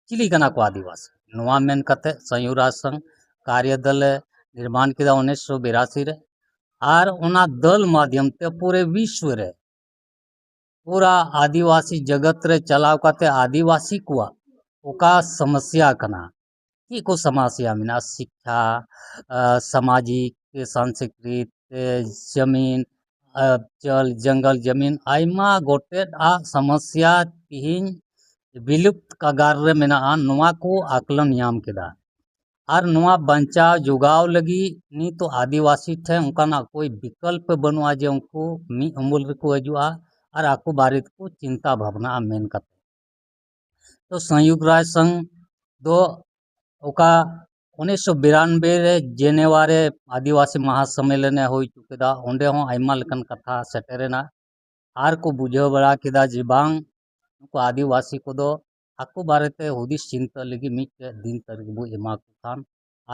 ᱪᱤᱞᱤ ᱠᱟᱱᱟ ᱠᱚ ᱟᱹᱫᱤᱵᱟᱹᱥᱤ᱾ ᱱᱚᱣᱟ ᱢᱮᱱ ᱠᱟᱛᱮ ᱥᱚᱭᱩᱠᱛ ᱨᱟᱥᱴᱨ ᱥᱚᱝᱜᱷ ᱠᱟᱨᱭᱚᱫᱚᱞ ᱮ ᱱᱤᱨᱢᱟᱱ ᱠᱮᱫᱟ ᱩᱱᱤᱥᱥᱚ ᱵᱤᱨᱟᱥᱤ ᱨᱮ᱾ ᱟᱨ ᱚᱱᱟ ᱫᱚᱞ ᱢᱟᱫᱷᱭᱚᱢ ᱛᱮ ᱯᱩᱨᱮ ᱵᱤᱥᱣᱚ ᱨᱮ ᱯᱩᱨᱟ ᱟᱹᱫᱤᱵᱟᱹᱥᱤ ᱡᱚᱜᱚᱛ ᱨᱮ ᱪᱟᱞᱟᱣ ᱠᱟᱛᱮ ᱟᱹᱫᱤᱵᱟᱹᱥᱤ ᱠᱚᱣᱟᱜ ᱚᱠᱟ ᱥᱚᱢᱚᱥᱭᱟ ᱠᱟᱱᱟ, ᱪᱮᱫ ᱠᱚ ᱥᱚᱢᱚᱥᱭᱟ ᱢᱮᱱᱟᱜᱼᱟ, ᱥᱤᱠᱠᱷᱟ, ᱟ, ᱥᱟᱢᱟᱡᱤᱠ, ᱥᱟᱝᱥᱠᱨᱤᱛ, ᱮ, ᱡᱟᱢᱤᱱ, ᱟ, ᱡᱚᱞ, ᱡᱚᱝᱜᱚᱞ ᱡᱟᱢᱤᱱ, ᱟᱭᱢᱟ ᱜᱚᱴᱮᱡ ᱟᱜ ᱥᱚᱢᱚᱥᱭᱟ ᱛᱤᱦᱤᱧ ᱵᱤᱞᱩᱯᱛ ᱠᱟᱜᱟᱨ ᱨᱮ ᱢᱮᱱᱟᱜᱼᱟ, ᱱᱚᱣᱟ ᱠᱚ ᱟᱠᱞᱚᱱ ᱧᱟᱢ ᱠᱮᱫᱟ᱾ ᱟᱨ ᱱᱚᱣᱟ ᱵᱟᱧᱪᱟᱣ ᱡᱚᱜᱟᱣ ᱞᱟᱹᱜᱤᱫ ᱱᱤᱛᱚᱜ ᱟᱹᱫᱤᱵᱟᱹᱥᱤ ᱴᱷᱮᱱ ᱚᱱᱠᱟᱱᱟᱜ ᱠᱳᱭ ᱵᱤᱠᱚᱞᱯ ᱵᱟᱹᱱᱩᱜᱼᱟ ᱡᱮ ᱩᱱᱠᱩ ᱢᱤᱫ ᱩᱢᱩᱞ ᱨᱮᱠᱚ ᱦᱤᱡᱩᱜᱼᱟ ᱟᱨ ᱟᱠᱚ ᱵᱟᱨᱮ ᱛᱮᱠᱚ ᱪᱤᱱᱛᱟ ᱵᱷᱟᱵᱽᱱᱟᱜᱼᱟ ᱢᱮᱱ ᱠᱟᱛᱮ᱾ ᱛᱚ ᱥᱚᱝᱭᱩᱠᱛ ᱨᱟᱡᱽ ᱥᱚᱝᱜᱷ ᱫᱚ ᱚᱠᱟ ᱩᱱᱤᱥᱥᱚ ᱵᱤᱨᱟᱱᱵᱮ ᱨᱮ ᱡᱮᱱᱮᱣᱟ ᱨᱮ ᱟᱹᱫᱤᱵᱟᱹᱥᱤ ᱢᱟᱦᱟ ᱥᱚᱢᱢᱮᱞᱚᱱ ᱮ ᱦᱩᱭ ᱦᱚᱪᱚ ᱠᱮᱫᱟ, ᱚᱸᱰᱮ ᱦᱚᱸ ᱟᱭᱢᱟ ᱞᱮᱠᱟᱱ ᱠᱟᱛᱷᱟ ᱥᱮᱴᱮᱨᱮᱱᱟ᱾ ᱟᱨ ᱠᱚ ᱵᱩᱡᱷᱟᱹᱣ ᱵᱟᱲᱟ ᱠᱮᱫᱟ ᱡᱮ ᱵᱟᱝ, ᱱᱩᱠᱩ ᱟᱹᱫᱤᱵᱟᱹᱥᱤ ᱠᱚᱫᱚ ᱟᱠᱚ ᱵᱟᱨᱮᱛᱮ ᱦᱩᱫᱤᱥ ᱪᱤᱱᱛᱟᱹ ᱞᱟᱹᱜᱤᱫ ᱢᱤᱫᱴᱮᱡ ᱫᱤᱱ ᱛᱟᱹᱨᱤᱠᱷ ᱵᱚ ᱮᱢᱟ ᱠᱚ ᱠᱷᱟᱱ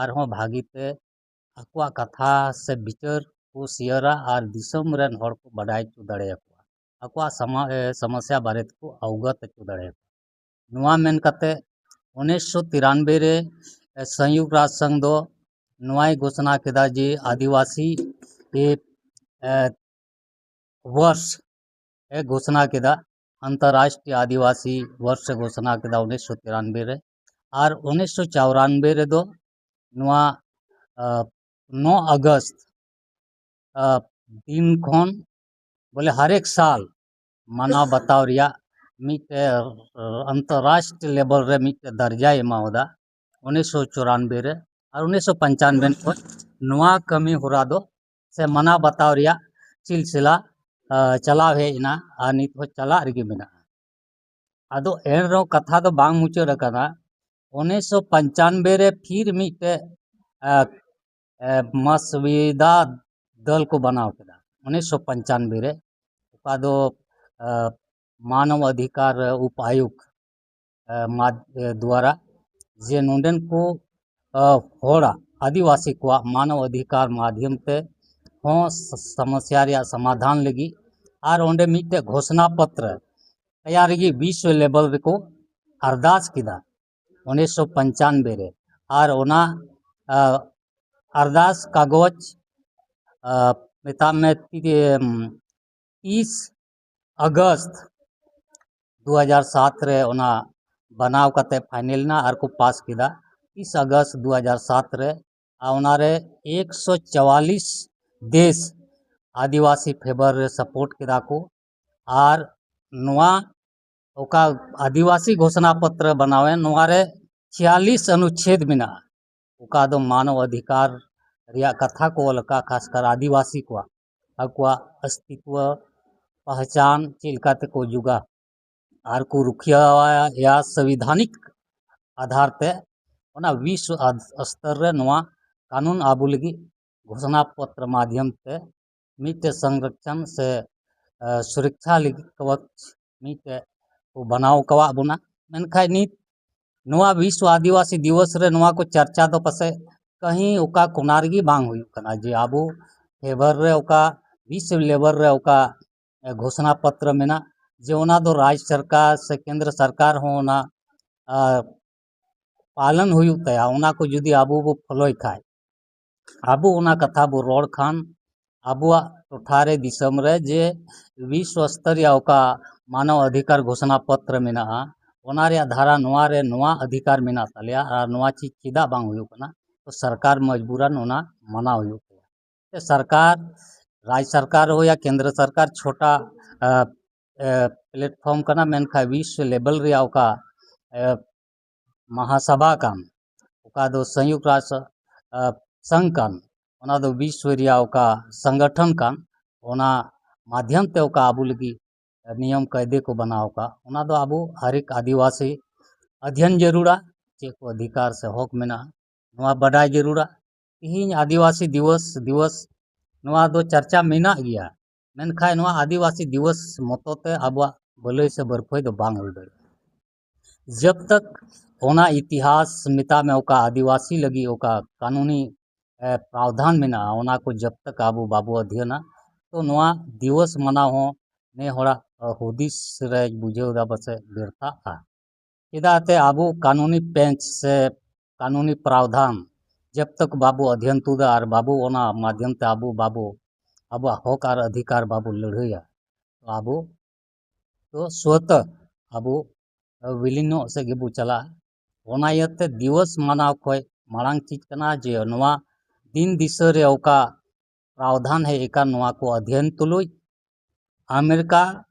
ᱟᱨᱦᱚᱸ ᱵᱷᱟᱹᱜᱤ ᱛᱮ ᱟᱠᱚᱣᱟᱜ ᱠᱟᱛᱷᱟ ᱥᱮ ᱵᱤᱪᱟᱹᱨ ᱠᱚ ᱥᱮᱭᱟᱨᱟ ᱟᱨ ᱫᱤᱥᱚᱢ ᱨᱮᱱ ᱦᱚᱲ ᱠᱚ ᱵᱟᱰᱟᱭ ᱦᱚᱪᱚ ᱫᱟᱲᱮᱭᱟᱠᱚᱣᱟ, ᱟᱠᱚᱣᱟᱜ ᱥᱟᱢᱟ-, ᱮ, ᱥᱚᱢᱚᱥᱥᱟ ᱵᱟᱨᱮ ᱛᱮᱠᱚ ᱚᱵᱚᱜᱚᱛ ᱦᱚᱪᱚ ᱫᱟᱲᱮᱭᱟᱠᱚᱣᱟ᱾ ᱱᱚᱣᱟ ᱢᱮᱱ ᱠᱟᱛᱮ ᱩᱱᱤᱥᱥᱚ ᱛᱤᱨᱟᱱᱵᱮ ᱨᱮ, ᱮ, ᱥᱚᱝᱭᱩᱠᱛ ᱨᱟᱡᱽ ᱥᱚᱝᱜᱷ ᱫᱚ ᱱᱚᱣᱟᱭ ᱜᱷᱳᱥᱚᱱᱟ ᱠᱮᱫᱟ ᱡᱮ ᱟᱹᱫᱤᱵᱟᱹᱥᱤ ᱮ, ᱮ, ᱵᱚᱨᱥ ᱮ ᱜᱷᱳᱥᱚᱱᱟ ᱠᱮᱫᱟ, ᱟᱱᱛᱚᱨᱨᱟᱥᱴᱨᱤᱭᱚ ᱟᱹᱫᱤᱵᱟᱹᱥᱤ ᱵᱚᱨᱥ ᱮ ᱜᱷᱳᱥᱚᱱᱟ ᱠᱮᱫᱟ ᱩᱱᱤᱥᱥᱚ ᱛᱤᱨᱟᱱᱵᱮ ᱨᱮ᱾ ᱟᱨ ᱩᱱᱤᱥᱥᱚ ᱪᱟᱣᱨᱟᱱᱵᱮ ᱨᱮᱫᱚ ᱱᱚᱣᱟ, ᱟ, ᱱᱚ ᱟᱜᱚᱥᱴ, ᱟ, ᱫᱤᱱ ᱠᱷᱚᱱ ᱵᱚᱞᱮ ᱦᱟᱨᱮᱠ ᱥᱟᱞ ᱢᱟᱱᱟᱣ ᱵᱟᱛᱟᱣ ᱨᱮᱭᱟᱜ ᱢᱤᱫᱴᱮᱡ, ᱟ, ᱟᱱᱛᱚᱨᱨᱟᱥᱴᱨᱤᱭᱚ ᱞᱮᱵᱮᱞ ᱨᱮ ᱢᱤᱫᱴᱮᱡ ᱫᱟᱨᱡᱟᱭ ᱮᱢᱟᱣᱟᱫᱟ ᱩᱱᱤᱥᱥᱚ ᱪᱩᱨᱟᱱᱵᱮ ᱨᱮ᱾ ᱟᱨ ᱩᱱᱤᱥᱥᱚ ᱯᱚᱧᱪᱟᱱᱵᱮ ᱠᱷᱚᱱ ᱱᱚᱣᱟ ᱠᱟᱹᱢᱤ ᱦᱚᱨᱟ ᱫᱚ ᱥᱮ ᱢᱟᱱᱟᱣ ᱵᱟᱛᱟᱣ ᱨᱮᱭᱟᱜ ᱥᱤᱞᱥᱤᱞᱟ, ᱟ, ᱪᱟᱞᱟᱣ ᱦᱮᱡ ᱮᱱᱟ ᱟᱨ ᱱᱤᱛ ᱦᱚᱸ ᱪᱟᱞᱟᱜ ᱨᱮᱜᱮ ᱢᱮᱱᱟᱜᱼᱟ᱾ ᱟᱫᱚ ᱮᱱ ᱨᱮᱦᱚᱸ ᱠᱟᱛᱷᱟ ᱫᱚ ᱵᱟᱝ ᱢᱩᱪᱟᱹᱫ ᱟᱠᱟᱱᱟ᱾ ᱩᱱᱤᱥᱥᱚ ᱯᱚᱧᱪᱟᱱᱵᱮ ᱨᱮ ᱯᱷᱤᱨ ᱢᱤᱫᱴᱮᱡ, ᱟ, ᱮ, ᱢᱟᱥᱣᱤᱫᱟ ᱫᱚᱞ ᱠᱚ ᱵᱮᱱᱟᱣ ᱠᱮᱫᱟ ᱩᱱᱤᱥᱥᱚ ᱯᱚᱧᱪᱟᱱᱵᱮ ᱨᱮ, ᱚᱠᱟ ᱫᱚ, ᱟ, ᱢᱟᱱᱚᱵ ᱚᱫᱷᱤᱠᱟᱨ ᱩᱯ ᱟᱭᱩᱠ, ᱟ, ᱢᱟᱫ-, ᱮ, ᱫᱣᱟᱨᱟ, ᱡᱮ ᱱᱚᱰᱮᱱ ᱠᱚ, ᱟ, ᱦᱚᱲᱟᱜ, ᱟᱹᱫᱤᱵᱟᱹᱥᱤ ᱠᱚᱣᱟᱜ ᱢᱟᱱᱚᱵ ᱚᱫᱷᱤᱠᱟᱨ ᱢᱟᱫᱷᱭᱚᱢ ᱛᱮ ᱦᱚᱸ ᱥ-, ᱥᱚᱢᱚᱥᱥᱟ ᱨᱮᱭᱟᱜ ᱥᱚᱢᱟᱫᱷᱟᱱ ᱞᱟᱹᱜᱤᱫ ᱟᱨ ᱚᱸᱰᱮ ᱢᱤᱫᱴᱮᱡ ᱜᱷᱳᱥᱱᱟ ᱯᱚᱛᱨᱚ ᱛᱮᱭᱟᱨ ᱞᱟᱹᱜᱤᱫ ᱵᱤᱥᱣ ᱞᱮᱵᱮᱞ ᱨᱮᱠᱚ ᱟᱨᱫᱟᱥ ᱠᱮᱫᱟ ᱩᱱᱤᱥᱥᱚ ᱯᱚᱧᱪᱟᱱᱵᱮ ᱨᱮ᱾ ᱟᱨ ᱚᱱᱟ, ᱟ, ᱟᱨᱫᱟᱥ ᱠᱟᱜᱚᱡᱽ, ᱟ, ᱢᱮᱛᱟᱜ ᱢᱮ ᱛᱤ-, ᱮᱢ, ᱛᱤᱥ ᱟᱜᱚᱥᱴ ᱫᱩ ᱦᱟᱡᱟᱨ ᱥᱟᱛ ᱨᱮ ᱚᱱᱟ ᱵᱮᱱᱟᱣ ᱠᱟᱛᱮ ᱯᱷᱟᱭᱱᱮᱞ ᱮᱱᱟ ᱟᱨ ᱠᱚ ᱯᱟᱥ ᱠᱮᱫᱟ ᱛᱤᱥ ᱟᱜᱚᱥᱴ ᱫᱩ ᱦᱟᱡᱟᱨ ᱥᱟᱛ ᱨᱮ᱾ ᱟᱨ ᱚᱱᱟᱨᱮ ᱮᱠᱥᱚ ᱪᱩᱣᱟᱞᱤᱥ ᱫᱮᱥ ᱟᱹᱫᱤᱵᱟᱹᱥᱤ ᱯᱷᱮᱵᱟᱨ ᱨᱮ ᱥᱟᱯᱳᱨᱴ ᱠᱮᱫᱟ ᱠᱚ᱾ ᱟᱨ ᱱᱚᱣᱟ ᱚᱠᱟ ᱟᱹᱫᱤᱵᱟᱹᱥᱤ ᱜᱷᱳᱥᱚᱱᱟ ᱯᱚᱛᱨᱚ ᱵᱮᱱᱟᱣᱮᱱ, ᱱᱚᱣᱟ ᱨᱮ ᱪᱷᱤᱭᱟᱞᱤᱥ ᱚᱱᱩᱪᱷᱮᱫ ᱢᱮᱱᱟᱜᱼᱟ, ᱚᱠᱟ ᱫᱚ ᱢᱟᱱᱚᱵ ᱚᱫᱷᱤᱠᱟᱨ ᱨᱮᱭᱟᱜ ᱠᱟᱛᱷᱟ ᱠᱚ ᱚᱞ ᱟᱠᱟᱫ, ᱠᱷᱟᱥᱠᱟᱨ ᱟᱹᱫᱤᱵᱟᱹᱥᱤ ᱠᱚᱣᱟᱜ ᱟᱠᱚᱣᱟᱜ ᱚᱥᱛᱤᱛᱣᱚ, ᱯᱟᱦᱪᱟᱱ ᱪᱮᱫ ᱞᱮᱠᱟ ᱛᱮᱠᱚ ᱡᱩᱜᱟ ᱟᱨ ᱠᱚ ᱨᱩᱠᱷᱤᱭᱟᱹᱣᱟ ᱥᱚᱝᱵᱤᱫᱷᱟᱱᱤᱠ ᱟᱫᱷᱟᱨ ᱛᱮ᱾ ᱚᱱᱟ ᱵᱤᱥᱣ ᱟᱫ-, ᱥᱛᱚᱨ ᱨᱮ ᱱᱚᱣᱟ ᱠᱟᱹᱱᱩᱱ ᱟᱵᱚ ᱞᱟᱹᱜᱤᱫ ᱜᱷᱳᱥᱚᱱᱟ ᱯᱚᱛᱨᱚ ᱢᱟᱫᱷᱭᱚᱢ ᱛᱮ ᱢᱤᱫᱴᱮᱡ ᱥᱚᱝᱨᱚᱠᱷᱚᱱ ᱥᱮ, ᱮ, ᱥᱩᱨᱚᱠᱷᱟ ᱞᱟᱹᱜᱤᱫ ᱠᱚᱣᱟᱪ ᱢᱤᱫᱴᱮᱡ ᱠᱚ ᱵᱮᱱᱟᱣ ᱟᱠᱟᱣᱟᱫ ᱵᱚᱱᱟ᱾ ᱢᱮᱱᱠᱷᱟᱱ ᱱᱤᱛ ᱱᱚᱣᱟ ᱵᱤᱥᱣ ᱟᱹᱫᱤᱵᱟᱹᱥᱤ ᱫᱤᱵᱚᱥ ᱨᱮ ᱱᱚᱣᱟ ᱠᱚ ᱪᱟᱨᱪᱟ ᱫᱚ ᱯᱟᱥᱮᱡ ᱠᱟᱹᱦᱤ ᱚᱠᱟ ᱠᱚᱱᱟ ᱨᱮᱜᱮ ᱵᱟᱝ ᱦᱩᱭᱩᱜ ᱠᱟᱱᱟ, ᱡᱮ ᱟᱵᱚ ᱯᱷᱮᱵᱟᱨ ᱨᱮ ᱚᱠᱟ, ᱵᱤᱥᱣ ᱞᱮᱵᱮᱞ ᱨᱮ ᱚᱠᱟ, ᱮ, ᱜᱷᱳᱥᱚᱱᱟ ᱯᱚᱛᱨᱚ ᱢᱮᱱᱟᱜ, ᱡᱮ ᱚᱱᱟ ᱫᱚ ᱨᱟᱡᱽ ᱥᱚᱨᱠᱟᱨ ᱥᱮ ᱠᱮᱱᱫᱨᱚ ᱥᱚᱨᱠᱟᱨ ᱦᱚᱸ ᱚᱱᱟ, ᱟ, ᱯᱟᱞᱚᱱ ᱦᱩᱭᱩᱜ ᱛᱟᱭᱟ᱾ ᱚᱱᱟ ᱠᱚ ᱡᱩᱫᱤ ᱟᱵᱚ ᱵᱚ ᱯᱷᱚᱞᱚᱭ ᱠᱷᱟᱡ, ᱟᱵᱚ ᱚᱱᱟ ᱠᱟᱛᱷᱟ ᱵᱚ ᱨᱚᱲ ᱠᱷᱟᱱ, ᱟᱵᱚᱣᱟᱜ ᱴᱚᱴᱷᱟ ᱨᱮ, ᱫᱤᱥᱚᱢ ᱨᱮ ᱡᱮ ᱵᱤᱥᱣ ᱥᱛᱚᱨ ᱨᱮᱭᱟᱜ ᱚᱠᱟ ᱢᱟᱱᱚᱵ ᱚᱫᱷᱤᱠᱟᱨ ᱜᱷᱳᱥᱚᱱᱟ ᱯᱚᱛᱨᱚ ᱢᱮᱱᱟᱜᱼᱟ, ᱚᱱᱟ ᱨᱮᱭᱟᱜ ᱫᱷᱟᱨᱟ ᱱᱚᱣᱟ ᱨᱮ ᱱᱚᱣᱟ ᱚᱫᱷᱤᱠᱟᱨ ᱢᱮᱱᱟᱜ ᱛᱟᱞᱮᱭᱟ ᱟᱨ ᱱᱚᱣᱟ ᱪᱮᱫ ᱪᱮᱫᱟᱜ ᱵᱟᱝ ᱦᱩᱭᱩᱜ ᱠᱟᱱᱟ, ᱛᱚ ᱥᱚᱨᱠᱟᱨ ᱢᱚᱡᱽᱵᱩᱨᱟᱱ ᱚᱱᱟ ᱢᱟᱱᱟᱣ ᱦᱩᱭᱩᱜ ᱛᱟᱭᱟ᱾ ᱥᱮ ᱥᱚᱨᱠᱟᱨ, ᱨᱟᱡᱽ ᱥᱚᱨᱠᱟᱨ ᱦᱳ ᱭᱟ ᱠᱮᱱᱫᱨᱚ ᱥᱚᱨᱠᱟᱨ, ᱪᱷᱳᱴᱟ, ᱟ, ᱮ, platform ᱠᱟᱱᱟ, ᱢᱮᱱᱠᱷᱟᱱ ᱵᱤᱥᱣ ᱞᱮᱵᱮᱞ ᱨᱮᱭᱟᱜ ᱚᱠᱟ, ᱮ, ᱢᱟᱦᱟᱥᱟᱵᱷᱟ ᱠᱟᱱ, ᱚᱠᱟ ᱫᱚ ᱥᱚᱝᱭᱩᱠᱛ ᱨᱟᱥᱴᱨ, ᱟ, ᱥᱚᱝᱜᱷ ᱠᱟᱱ, ᱚᱱᱟ ᱫᱚ ᱵᱤᱥᱣ ᱨᱮᱭᱟᱜ ᱚᱠᱟ ᱥᱚᱝᱜᱚᱴᱷᱚᱱ ᱠᱟᱱ, ᱚᱱᱟ ᱢᱟᱫᱷᱭᱚᱢ ᱛᱮ ᱚᱠᱟ ᱟᱵᱚ ᱞᱟᱹᱜᱤᱫ ᱱᱤᱭᱚᱢ ᱠᱟᱭᱫᱮ ᱠᱚ ᱵᱮᱱᱟᱣ ᱟᱠᱟᱫ, ᱚᱱᱟ ᱫᱚ ᱟᱵᱚ ᱦᱟᱨ ᱮᱠ ᱟᱹᱫᱤᱵᱟᱹᱥᱤ ᱚᱫᱷᱭᱚᱱ ᱡᱟᱹᱨᱩᱲᱟ, ᱪᱮᱫ ᱠᱚ ᱚᱫᱷᱤᱠᱟᱨ ᱥᱮ ᱦᱚᱠ ᱢᱮᱱᱟᱜᱼᱟ, ᱱᱚᱣᱟ ᱵᱟᱰᱟᱭ ᱡᱟᱹᱨᱩᱲᱟ᱾ ᱛᱤᱦᱤᱧ ᱟᱹᱫᱤᱵᱟᱹᱥᱤ ᱫᱤᱵᱚᱥ, ᱫᱤᱵᱚᱥ ᱱᱚᱣᱟ ᱫᱚ ᱪᱟᱨᱪᱟ ᱢᱮᱱᱟᱜ ᱜᱮᱭᱟ, ᱢᱮᱱᱠᱷᱟᱱ ᱱᱚᱣᱟ ᱟᱹᱫᱤᱵᱟᱹᱥᱤ ᱫᱤᱵᱚᱥ ᱢᱚᱛᱚ ᱛᱮ ᱟᱵᱚᱣᱟᱜ ᱵᱷᱟᱹᱞᱟᱹᱭ ᱥᱮ ᱵᱟᱹᱨᱯᱷᱟᱹᱭ ᱫᱚ ᱵᱟᱝ ᱦᱩᱭ ᱫᱟᱲᱮᱭᱟᱜᱼᱟ᱾ ᱡᱟᱵ ᱛᱟᱠ ᱚᱱᱟ ᱤᱛᱤᱦᱟᱥ ᱢᱮᱛᱟᱜ ᱢᱮ, ᱚᱠᱟ ᱟᱹᱫᱤᱵᱟᱹᱥᱤ ᱞᱟᱹᱜᱤᱫ ᱚᱠᱟ ᱠᱟᱹᱱᱩᱱᱤ, ᱮ, ᱯᱨᱟᱣᱫᱷᱟᱱ ᱢᱮᱱᱟᱜᱼᱟ, ᱚᱱᱟ ᱠᱚ ᱡᱟᱵ ᱛᱟᱠ ᱟᱵᱚ ᱵᱟᱵᱚ ᱚᱫᱷᱭᱚᱱᱟ, ᱛᱚ ᱱᱚᱣᱟ ᱫᱤᱵᱚᱥ ᱢᱟᱱᱟᱣ ᱦᱚᱸ ᱱᱮ ᱦᱚᱲᱟᱜ, ᱮ, ᱦᱩᱫᱤᱥ ᱨᱮ ᱵᱩᱡᱷᱟᱹᱣ ᱫᱟ ᱯᱟᱥᱮ ᱵᱮᱨᱛᱷᱟᱜᱼᱟ᱾ ᱪᱮᱫᱟᱜ ᱛᱮ ᱟᱵᱚ ᱠᱟᱹᱱᱩᱱᱤ ᱯᱮᱸᱪ ᱥᱮ ᱠᱟᱹᱱᱩᱱᱤ ᱯᱨᱟᱣᱫᱷᱟᱱ ᱡᱟᱵ ᱛᱟᱠ ᱵᱟᱵᱚ ᱚᱫᱷᱭᱚᱱ ᱛᱩᱫᱟ ᱟᱨ ᱵᱟᱵᱚ ᱚᱱᱟ ᱢᱟᱫᱷᱭᱚᱢ ᱛᱮ ᱟᱵᱚ ᱵᱟᱵᱚ ᱟᱵᱚᱣᱟᱜ ᱦᱚᱠ ᱟᱨ ᱚᱫᱷᱤᱠᱟᱨ ᱵᱟᱵᱚ ᱞᱟᱹᱲᱦᱟᱹᱭᱟ, ᱛᱚ ᱟᱵᱚ ᱫᱚ ᱥᱣᱚᱛᱚ ᱟᱵᱚ ᱵᱤᱞᱤᱱᱚᱜ ᱥᱮᱫ ᱜᱮᱵᱚ ᱪᱟᱞᱟᱜᱼᱟ᱾ ᱚᱱᱟ ᱤᱭᱟᱹᱛᱮ ᱫᱤᱵᱚᱥ ᱢᱟᱱᱟᱣ ᱠᱷᱚᱡ ᱢᱟᱲᱟᱝ ᱪᱮᱫ ᱠᱟᱱᱟ ᱡᱮ ᱱᱚᱣᱟ ᱫᱤᱱ ᱫᱤᱥᱟᱹ ᱨᱮ ᱚᱠᱟ ᱯᱨᱟᱣᱫᱷᱟᱱ ᱦᱮᱡ ᱟᱠᱟᱱ ᱱᱚᱣᱟ ᱠᱚ ᱚᱫᱷᱭᱚᱱ ᱛᱩᱞᱩᱡ ᱟᱢᱮᱨᱤᱠᱟ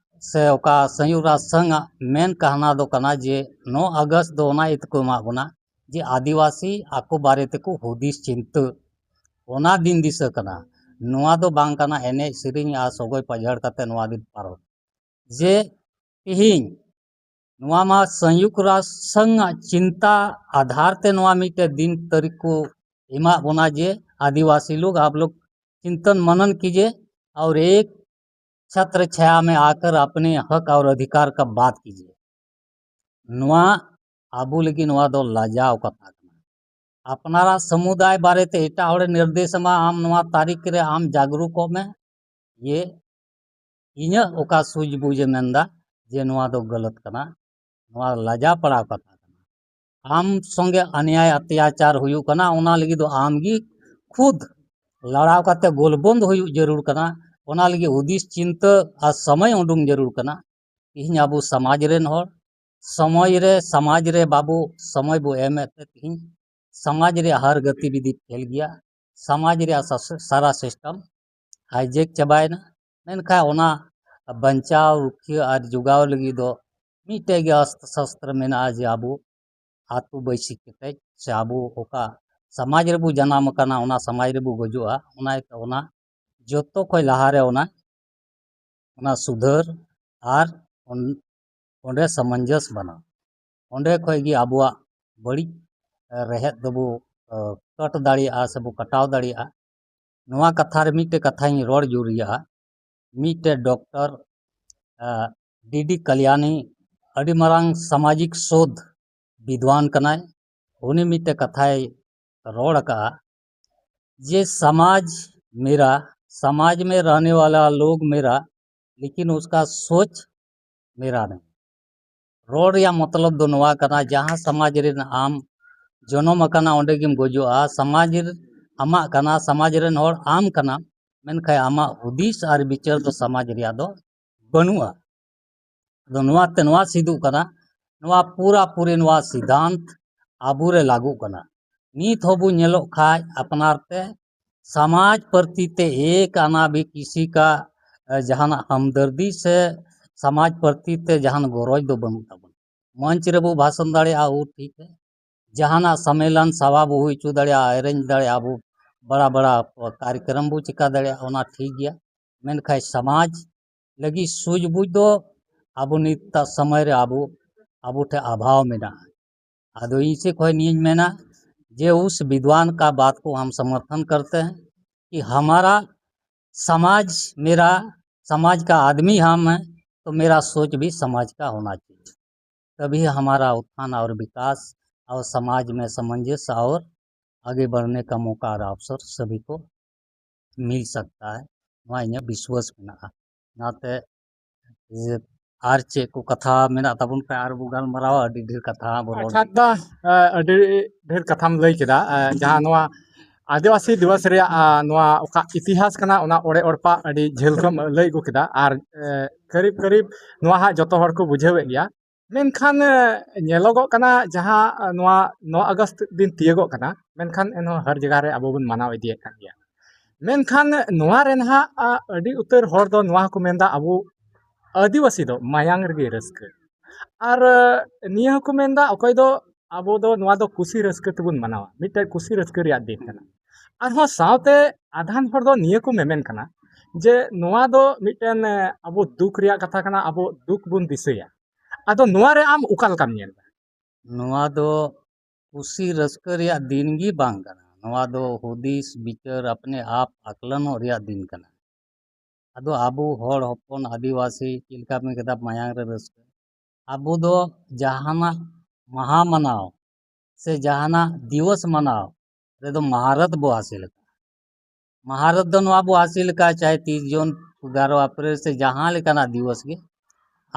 ᱥᱮ ᱚᱠᱟ ᱥᱚᱸᱭᱩᱠᱛ ᱨᱟᱥᱴᱨ ᱥᱚᱝᱜᱷ ᱟᱜ ᱢᱮᱱ ᱠᱟᱦᱱᱟ ᱫᱚ ᱠᱟᱱᱟ ᱡᱮ ᱱᱚ ᱟᱜᱚᱥᱴ ᱫᱚ ᱚᱱᱟ ᱤᱭᱟᱹ ᱛᱮᱠᱚ ᱮᱢᱟᱜ ᱵᱚᱱᱟ ᱡᱮ ᱟᱹᱫᱤᱵᱟᱹᱥᱤ ᱟᱠᱚ ᱵᱟᱨᱮ ᱛᱮᱠᱚ ᱦᱩᱫᱤᱥ ᱪᱤᱱᱛᱟᱹ, ᱚᱱᱟ ᱫᱤᱱ ᱫᱤᱥᱟᱹ ᱠᱟᱱᱟ᱾ ᱱᱚᱣᱟ ᱫᱚ ᱵᱟᱝ ᱠᱟᱱᱟ ᱮᱱᱮᱡ ᱥᱮᱨᱮᱧ ᱟᱨ ᱥᱚᱜᱚᱭ ᱯᱟᱡᱷᱟᱲ ᱠᱟᱛᱮ ᱱᱚᱣᱟ ᱫᱤᱱ ᱯᱟᱨᱚᱢ᱾ ᱡᱮ ᱛᱮᱦᱮᱧ ᱱᱚᱣᱟ ᱢᱟ ᱥᱚᱸᱭᱩᱠᱛ ᱨᱟᱥᱴᱨ ᱥᱚᱝᱜᱷ ᱟᱜ ᱪᱤᱱᱛᱟ ᱟᱫᱷᱟᱨ ᱛᱮ ᱱᱚᱣᱟ ᱢᱤᱫᱴᱮᱡ ᱫᱤᱱ ᱛᱟᱹᱨᱤᱠᱷ ᱠᱚ ᱮᱢᱟᱜ ᱵᱚᱱᱟ ᱡᱮ ᱟᱹᱫᱤᱵᱟᱹᱥᱤ ᱞᱳᱜ ᱟᱯ ᱞᱳᱜ ᱪᱤᱱᱛᱚᱱ ᱢᱟᱱᱚᱱ ᱠᱤᱡᱤᱭᱮ ᱚᱨ ᱮᱠ ᱪᱷᱚᱛᱨ ᱪᱷᱟᱭᱟ ᱢᱮ ᱟᱠᱟᱨ ᱟᱯᱱᱮ ᱦᱚᱠ ᱚᱨ ᱚᱫᱷᱤᱠᱟᱨ ᱠᱟ ᱵᱟᱛ ᱠᱤᱡᱤᱭᱮ᱾ ᱱᱚᱣᱟ ᱟᱵᱚ ᱞᱟᱹᱜᱤᱫ ᱱᱚᱣᱟ ᱫᱚ ᱞᱟᱡᱟᱣ ᱠᱟᱛᱷᱟ ᱠᱟᱱᱟ᱾ ᱟᱯᱱᱟᱨᱟᱜ ᱥᱚᱢᱩᱫᱟᱭ ᱵᱟᱨᱮᱛᱮ ᱮᱴᱟᱜ ᱦᱚᱲᱮ ᱱᱤᱨᱫᱮᱥ ᱟᱢᱟ, ᱟᱢ ᱱᱚᱣᱟ ᱛᱟᱹᱨᱤᱠᱷ ᱨᱮ ᱟᱢ ᱡᱟᱜᱽᱨᱩᱠᱚᱜ ᱢᱮ, ᱤᱭᱟᱹ ᱤᱧᱟᱹᱜ ᱚᱠᱟ ᱥᱩᱡᱽ ᱵᱩᱡᱽ ᱮ ᱢᱮᱱᱫᱟ ᱡᱮ ᱱᱚᱣᱟ ᱫᱚ ᱜᱟᱹᱞᱟᱹᱛ ᱠᱟᱱᱟ, ᱱᱚᱣᱟ ᱞᱟᱡᱟᱣ ᱯᱟᱲᱟᱣ ᱠᱟᱛᱷᱟ ᱠᱟᱱᱟ᱾ ᱟᱢ ᱥᱚᱸᱜᱮ ᱚᱱᱭᱟᱭ ᱚᱛᱛᱟᱪᱟᱨ ᱦᱩᱭᱩᱜ ᱠᱟᱱᱟ, ᱚᱱᱟ ᱞᱟᱹᱜᱤᱫ ᱫᱚ ᱟᱢ ᱜᱮ ᱠᱷᱩᱫ ᱞᱟᱲᱟᱣ ᱠᱟᱛᱮ ᱜᱳᱞᱵᱚᱱᱫ ᱦᱩᱭᱩᱜ ᱡᱟᱹᱨᱩᱲ ᱠᱟᱱᱟ᱾ ᱚᱱᱟ ᱞᱟᱹᱜᱤᱫ ᱦᱩᱫᱤᱥ ᱪᱤᱱᱛᱟᱹ ᱟᱨ ᱥᱚᱢᱚᱭ ᱩᱰᱩᱝ ᱡᱟᱹᱨᱩᱲ ᱠᱟᱱᱟ᱾ ᱛᱤᱦᱤᱧ ᱟᱵᱚ ᱥᱚᱢᱟᱡᱽ ᱨᱮᱱ ᱦᱚᱲ ᱥᱚᱢᱚᱭ ᱨᱮ, ᱥᱚᱢᱟᱡᱽ ᱨᱮ ᱵᱟᱵᱚ ᱥᱚᱢᱚᱭ ᱵᱚ ᱮᱢᱮᱫ ᱛᱮ ᱛᱤᱦᱤᱧ ᱥᱚᱢᱟᱡᱽ ᱨᱮᱭᱟᱜ ᱦᱟᱨ ᱜᱚᱛᱤᱵᱤᱫᱷᱤ ᱯᱷᱮᱞ ᱜᱮᱭᱟ, ᱥᱚᱢᱟᱡᱽ ᱨᱮᱭᱟᱜ ᱥᱟᱥ-, ᱥᱟᱨᱟ ᱥᱤᱥᱴᱮᱢ ᱦᱟᱭᱡᱮᱠ ᱪᱟᱵᱟᱭᱮᱱᱟ᱾ ᱢᱮᱱᱠᱷᱟᱱ ᱚᱱᱟ ᱵᱟᱧᱪᱟᱣ, ᱨᱩᱠᱷᱤᱭᱟᱹ ᱟᱨ ᱡᱚᱜᱟᱣ ᱞᱟᱹᱜᱤᱫ ᱫᱚ ᱢᱤᱫᱴᱮᱡ ᱜᱮ ᱚᱥᱛᱨᱚ ᱥᱚᱥᱛᱨᱚ ᱢᱮᱱᱟᱜᱼᱟ ᱡᱮ ᱟᱵᱚ ᱟᱹᱛᱩ ᱵᱟᱹᱭᱥᱤ ᱠᱮᱴᱮᱡ ᱥᱮ ᱟᱵᱚ ᱚᱠᱟ ᱥᱚᱢᱟᱡᱽ ᱨᱮᱵᱚ ᱡᱟᱱᱟᱢ ᱟᱠᱟᱱᱟ ᱚᱱᱟ ᱥᱚᱢᱟᱡᱽ ᱨᱮᱵᱚ ᱜᱚᱡᱚᱜᱼᱟ᱾ ᱚᱱᱟ ᱤᱭᱟᱹᱛᱮ ᱚᱱᱟ ᱡᱚᱛᱚ ᱠᱷᱚᱡ ᱞᱟᱦᱟᱨᱮ ᱚᱱᱟ, ᱚᱱᱟ ᱥᱩᱫᱷᱟᱹᱨ ᱟᱨ ᱚᱱ-, ᱚᱸᱰᱮ ᱥᱟᱢᱚᱧᱡᱚᱥ ᱵᱮᱱᱟᱣ᱾ ᱚᱸᱰᱮ ᱠᱷᱚᱡ ᱜᱮ ᱟᱵᱚᱣᱟᱜ ᱵᱟᱹᱲᱤᱡ, ᱮ, ᱨᱮᱦᱮᱫ ᱫᱚᱵᱚ, ᱮ, ᱠᱟᱴ ᱫᱟᱲᱮᱭᱟᱜᱼᱟ ᱥᱮᱵᱚ ᱠᱟᱴᱟᱣ ᱫᱟᱲᱮᱭᱟᱜᱼᱟ᱾ ᱱᱚᱣᱟ ᱠᱟᱛᱷᱟ ᱨᱮ ᱢᱤᱫᱴᱮᱡ ᱠᱟᱛᱷᱟᱧ ᱨᱚᱲ ᱡᱩᱨᱤᱭᱟᱜᱼᱟ᱾ ᱢᱤᱫᱴᱮᱡ ᱰᱚᱠᱴᱚᱨ, ᱮ, ᱰᱤ ᱰᱤ ᱠᱟᱞᱭᱟᱱᱤ ᱟᱹᱰᱤ ᱢᱟᱨᱟᱝ ᱥᱟᱢᱟᱡᱤᱠ ᱥᱳᱫᱷ ᱵᱤᱫᱽᱣᱟᱱ ᱠᱟᱱᱟᱭ᱾ ᱩᱱᱤ ᱢᱤᱫᱴᱮᱡ ᱠᱟᱛᱷᱟᱭ ᱨᱚᱲ ᱟᱠᱟᱜᱼᱟ ᱡᱮ ᱥᱚᱢᱟᱡᱽ ᱢᱮᱨᱟ, ᱥᱚᱢᱟᱡᱽ ᱢᱮ ᱨᱮᱦᱱᱮ ᱣᱟᱞᱟ ᱞᱳᱜᱽ ᱢᱮᱨᱟ, ᱞᱮᱠᱤᱱ ᱩᱥᱠᱟ ᱥᱳᱪ ᱢᱮᱨᱟ ᱱᱟᱦᱤᱸ᱾ ᱨᱚᱲ ᱨᱮᱭᱟᱜ ᱢᱚᱛᱞᱚᱵ ᱫᱚ ᱱᱚᱣᱟ ᱠᱟᱱᱟ, ᱡᱟᱦᱟᱸ ᱥᱚᱢᱟᱡᱽ ᱨᱮᱱ ᱟᱢ ᱡᱚᱱᱚᱢ ᱟᱠᱟᱱᱟ, ᱚᱸᱰᱮ ᱜᱮᱢ ᱜᱚᱡᱚᱜᱼᱟ᱾ ᱥᱚᱢᱟᱡᱽ ᱟᱢᱟᱜ ᱠᱟᱱᱟ, ᱥᱚᱢᱟᱡᱽ ᱨᱮᱱ ᱦᱚᱲ ᱟᱢ ᱠᱟᱱᱟᱢ, ᱢᱮᱱᱠᱷᱟᱱ ᱟᱢᱟᱜ ᱦᱩᱫᱤᱥ ᱟᱨ ᱵᱤᱪᱟᱹᱨ ᱫᱚ ᱥᱚᱢᱟᱡᱽ ᱨᱮᱭᱟᱜ ᱫᱚ ᱵᱟᱹᱱᱩᱜᱼᱟ᱾ ᱟᱫᱚ ᱱᱚᱣᱟ ᱛᱮ ᱱᱚᱣᱟ ᱥᱤᱫᱩᱜ ᱠᱟᱱᱟ, ᱱᱚᱣᱟ ᱯᱩᱨᱟ ᱯᱩᱨᱤ ᱱᱚᱣᱟ ᱥᱤᱫᱷᱟᱱᱛ ᱟᱵᱚᱨᱮ ᱞᱟᱹᱜᱩᱜ ᱠᱟᱱᱟ᱾ ᱱᱤᱛ ᱦᱚᱸᱵᱚ ᱧᱮᱞᱚᱜ ᱠᱷᱟᱡ ᱟᱯᱱᱟᱨ ᱛᱮ ᱥᱚᱢᱟᱡᱽ ᱯᱨᱚᱛᱤ ᱛᱮ ᱮᱠ ᱟᱱᱟ ᱵᱷᱤ ᱠᱤᱥᱤ ᱠᱟ, ᱮ, ᱡᱟᱦᱟᱱᱟᱜ ᱦᱟᱢᱫᱟᱨᱫᱤ ᱥᱮ, ᱥᱚᱢᱟᱡᱽ ᱯᱨᱚᱛᱤ ᱛᱮ ᱡᱟᱦᱟᱱ ᱜᱚᱨᱚᱡᱽ ᱫᱚ ᱵᱟᱹᱱᱩᱜ ᱛᱟᱵᱚᱱᱟ᱾ ᱢᱚᱧᱪ ᱨᱮᱵᱚ ᱵᱷᱟᱥᱚᱱ ᱫᱟᱲᱮᱭᱟᱜᱼᱟ, ᱳ ᱴᱷᱤᱠ ᱦᱮ, ᱡᱟᱦᱟᱱᱟᱜ ᱥᱚᱢᱮᱞᱚᱱ ᱥᱚᱵᱷᱟ ᱵᱚ ᱦᱩᱭ ᱦᱚᱪᱚ ᱫᱟᱲᱮᱭᱟᱜᱼᱟ, arrange ᱫᱟᱲᱮᱭᱟᱜᱼᱟ ᱵᱚ, ᱵᱟᱲᱟ ᱵᱟᱲᱟ ᱠᱟᱨᱭᱚᱠᱨᱚᱢ ᱵᱚ ᱪᱤᱠᱟ ᱫᱟᱲᱮᱭᱟᱜᱼᱟ, ᱚᱱᱟ ᱴᱷᱤᱠ ᱜᱮᱭᱟ᱾ ᱢᱮᱱᱠᱷᱟᱱ ᱥᱚᱢᱟᱡᱽ ᱞᱟᱹᱜᱤᱫ ᱥᱩᱡᱽᱵᱩᱡᱽ ᱫᱚ ᱟᱵᱚ ᱱᱤᱛᱟᱜ ᱥᱚᱢᱚᱭ ᱨᱮ ᱟᱵᱚ, ᱟᱵᱚ ᱴᱷᱮᱱ ᱚᱵᱷᱟᱵᱽ ᱢᱮᱱᱟᱜᱼᱟ᱾ ᱟᱫᱚ ᱤᱧ ᱥᱮᱫ ᱠᱷᱚᱱ ᱱᱤᱭᱟᱹᱧ ᱢᱮᱱᱟ ᱡᱮ ᱩᱥ ᱵᱤᱫᱽᱣᱟᱱ ᱠᱟ ᱵᱟᱛ ᱠᱚ ᱦᱟᱢ ᱥᱚᱢᱚᱨᱛᱷᱚᱱ ᱠᱟᱨᱛᱮ ᱦᱮᱸ ᱠᱤ ᱦᱟᱢᱟᱨᱟ ᱥᱚᱢᱟᱡᱽ ᱢᱮᱨᱟ ᱥᱚᱢᱟᱡᱽ ᱠᱟ ᱟᱫᱽᱢᱤ ᱦᱟᱢ ᱦᱮᱸ ᱛᱚ ᱢᱮᱨᱟ ᱥᱳᱪ ᱵᱷᱤ ᱥᱚᱢᱟᱡᱽ ᱠᱟ ᱦᱳᱱᱟ ᱪᱟᱦᱤᱭᱮ, ᱛᱟᱵᱷᱤ ᱦᱟᱢᱟᱨᱟ ᱩᱛᱛᱷᱟᱱ ᱚᱨ ᱵᱤᱠᱟᱥ ᱚᱨ ᱥᱚᱢᱟᱡᱽ ᱢᱮ ᱥᱟᱢᱚᱧᱡᱚᱥᱭᱚ ᱚᱨ ᱟᱜᱮ ᱵᱟᱲᱷᱱᱮ ᱠᱟ ᱢᱚᱣᱠᱟ ᱚᱨ ᱚᱵᱥᱚᱨ ᱥᱟᱵᱷᱤ ᱠᱚ ᱢᱤᱞ ᱥᱟᱠᱛᱟ ᱦᱮᱸ, ᱱᱚᱣᱟ ᱤᱧᱟᱹᱜ ᱵᱤᱥᱣᱟᱥ ᱢᱮᱱᱟᱜᱼᱟ᱾ ᱚᱱᱟᱛᱮ ᱟᱨ ᱪᱮᱫ ᱠᱚ ᱠᱟᱛᱷᱟ ᱢᱮᱱᱟᱜ ᱛᱟᱵᱚᱱ ᱠᱷᱟᱱ ᱟᱨ ᱵᱚ ᱜᱟᱞᱢᱟᱨᱟᱣᱟ, ᱟᱹᱰᱤ ᱰᱷᱮᱨ ᱠᱟᱛᱷᱟ ᱵᱚ ᱨᱚᱲ᱾ ᱟᱪᱪᱷᱟ ᱫᱟ, ᱟᱹᱰᱤ ᱰᱷᱮᱨ ᱠᱟᱛᱷᱟᱢ ᱞᱟᱹᱭ ᱠᱮᱫᱟ᱾ ᱡᱟᱦᱟᱸ ᱱᱚᱣᱟ ᱟᱹᱫᱤᱵᱟᱹᱥᱤ ᱫᱤᱵᱚᱥ ᱨᱮᱭᱟᱜ ᱱᱚᱣᱟ ᱚᱠᱟ ᱤᱛᱤᱦᱟᱥ ᱠᱟᱱᱟ, ᱚᱱᱟ ᱚᱲᱮ ᱚᱲᱯᱟ ᱟᱹᱰᱤ ᱡᱷᱟᱹᱞ ᱠᱷᱚᱱ ᱞᱟᱹᱭ ᱟᱹᱜᱩ ᱠᱮᱫᱟ᱾ ᱟᱨ ᱠᱟᱹᱨᱤᱵ ᱠᱟᱹᱨᱤᱵ ᱱᱚᱣᱟ ᱦᱟᱸᱜ ᱡᱚᱛᱚ ᱦᱚᱲ ᱠᱚ ᱵᱩᱡᱷᱟᱹᱣᱮᱫ ᱜᱮᱭᱟ᱾ ᱢᱮᱱᱠᱷᱟᱱ ᱧᱮᱞᱚᱜᱚᱜ ᱠᱟᱱᱟ ᱡᱟᱦᱟᱸ ᱱᱚᱣᱟ ᱱᱚᱣᱟ ᱟᱜᱚᱥᱴ ᱫᱤᱱ ᱛᱤᱭᱳᱜᱚᱜ ᱠᱟᱱᱟ, ᱢᱮᱱᱠᱷᱟᱱ ᱮᱱᱦᱚᱸ ᱦᱟᱨ ᱡᱟᱭᱜᱟ ᱨᱮ ᱟᱵᱚ ᱵᱚᱱ ᱢᱟᱱᱟᱣ ᱤᱫᱤᱭᱮᱫ ᱠᱟᱱ ᱜᱮᱭᱟ᱾ ᱢᱮᱱᱠᱷᱟᱱ ᱱᱚᱣᱟ ᱨᱮ ᱱᱟᱦᱟᱜ ᱟᱹᱰᱤ ᱩᱛᱟᱹᱨ ᱦᱚᱲ ᱫᱚ ᱱᱚᱣᱟ ᱦᱚᱸᱠᱚ ᱢᱮᱱᱫᱟ, ᱟᱵᱚ ᱟᱹᱫᱤᱵᱟᱹᱥᱤ ᱫᱚ ᱢᱟᱭᱟᱝ ᱨᱮᱜᱮ ᱨᱟᱹᱥᱠᱟᱹ᱾ ᱟᱨ ᱱᱤᱭᱟᱹ ᱦᱚᱸᱠᱚ ᱢᱮᱱᱫᱟ, ᱚᱠᱚᱭ ᱫᱚ ᱟᱵᱚ ᱫᱚ ᱱᱚᱣᱟ ᱫᱚ ᱠᱩᱥᱤ ᱨᱟᱹᱥᱠᱟᱹ ᱛᱮᱵᱚᱱ ᱢᱟᱱᱟᱣᱟ, ᱢᱤᱫᱴᱮᱱ ᱠᱩᱥᱤ ᱨᱟᱹᱥᱠᱟᱹ ᱨᱮᱭᱟᱜ ᱫᱤᱱ ᱠᱟᱱᱟ᱾ ᱟᱨᱦᱚᱸ ᱥᱟᱶᱛᱮ ᱟᱫᱷᱟᱱ ᱦᱚᱲ ᱫᱚ ᱱᱤᱭᱟᱹ ᱠᱚ ᱢᱮᱢᱮᱱ ᱠᱟᱱᱟ ᱡᱮ ᱱᱚᱣᱟ ᱫᱚ ᱢᱤᱫᱴᱮᱱ ᱟᱵᱚ ᱫᱩᱠ ᱨᱮᱭᱟᱜ ᱠᱟᱛᱷᱟ ᱠᱟᱱᱟ, ᱟᱵᱚ ᱫᱩᱠ ᱵᱚᱱ ᱫᱤᱥᱟᱹᱭᱟ᱾ ᱟᱫᱚ ᱱᱚᱣᱟ ᱨᱮ ᱟᱢ ᱚᱠᱟ ᱞᱮᱠᱟᱢ ᱧᱮᱞ ᱮᱫᱟ? ᱱᱚᱣᱟ ᱫᱚ ᱠᱩᱥᱤ ᱨᱟᱹᱥᱠᱟᱹ ᱨᱮᱭᱟᱜ ᱫᱤᱱ ᱜᱮ ᱵᱟᱝ ᱠᱟᱱᱟ᱾ ᱱᱚᱣᱟ ᱫᱚ ᱦᱩᱫᱤᱥ ᱵᱤᱪᱟᱹᱨ ᱟᱯᱱᱮ ᱟᱯ ᱟᱠᱞᱟᱱᱚᱜ ᱨᱮᱭᱟᱜ ᱫᱤᱱ ᱠᱟᱱᱟ᱾ ᱟᱫᱚ ᱟᱵᱚ ᱦᱚᱲ ᱦᱚᱯᱚᱱ ᱟᱹᱫᱤᱵᱟᱹᱥᱤ ᱪᱮᱫ ᱞᱮᱠᱟ ᱢᱮᱱ ᱠᱮᱫᱟ ᱢᱟᱭᱟᱝ ᱨᱮ ᱨᱟᱹᱥᱠᱟᱹ, ᱟᱵᱚ ᱫᱚ ᱡᱟᱦᱟᱱᱟᱜ ᱢᱟᱦᱟ ᱢᱟᱱᱟᱣ ᱥᱮ ᱡᱟᱦᱟᱱᱟᱜ ᱫᱤᱣᱚᱥ ᱢᱟᱱᱟᱣ ᱨᱮᱫᱚ ᱢᱟᱦᱟᱨᱟᱛ ᱵᱚ ᱦᱟᱥᱤᱞ ᱠᱟᱜᱼᱟ᱾ ᱢᱟᱦᱟᱨᱟᱛ ᱫᱚ ᱱᱚᱣᱟ ᱵᱚ ᱦᱟᱥᱤᱞ ᱠᱟᱜᱼᱟ, ᱪᱟᱦᱮ ᱛᱤᱥ ᱡᱩᱱ, ᱮᱜᱟᱨᱚ ᱮᱯᱨᱤᱞ ᱥᱮ ᱡᱟᱦᱟᱸ ᱞᱮᱠᱟᱱᱟᱜ ᱫᱤᱣᱚᱥ ᱜᱮ,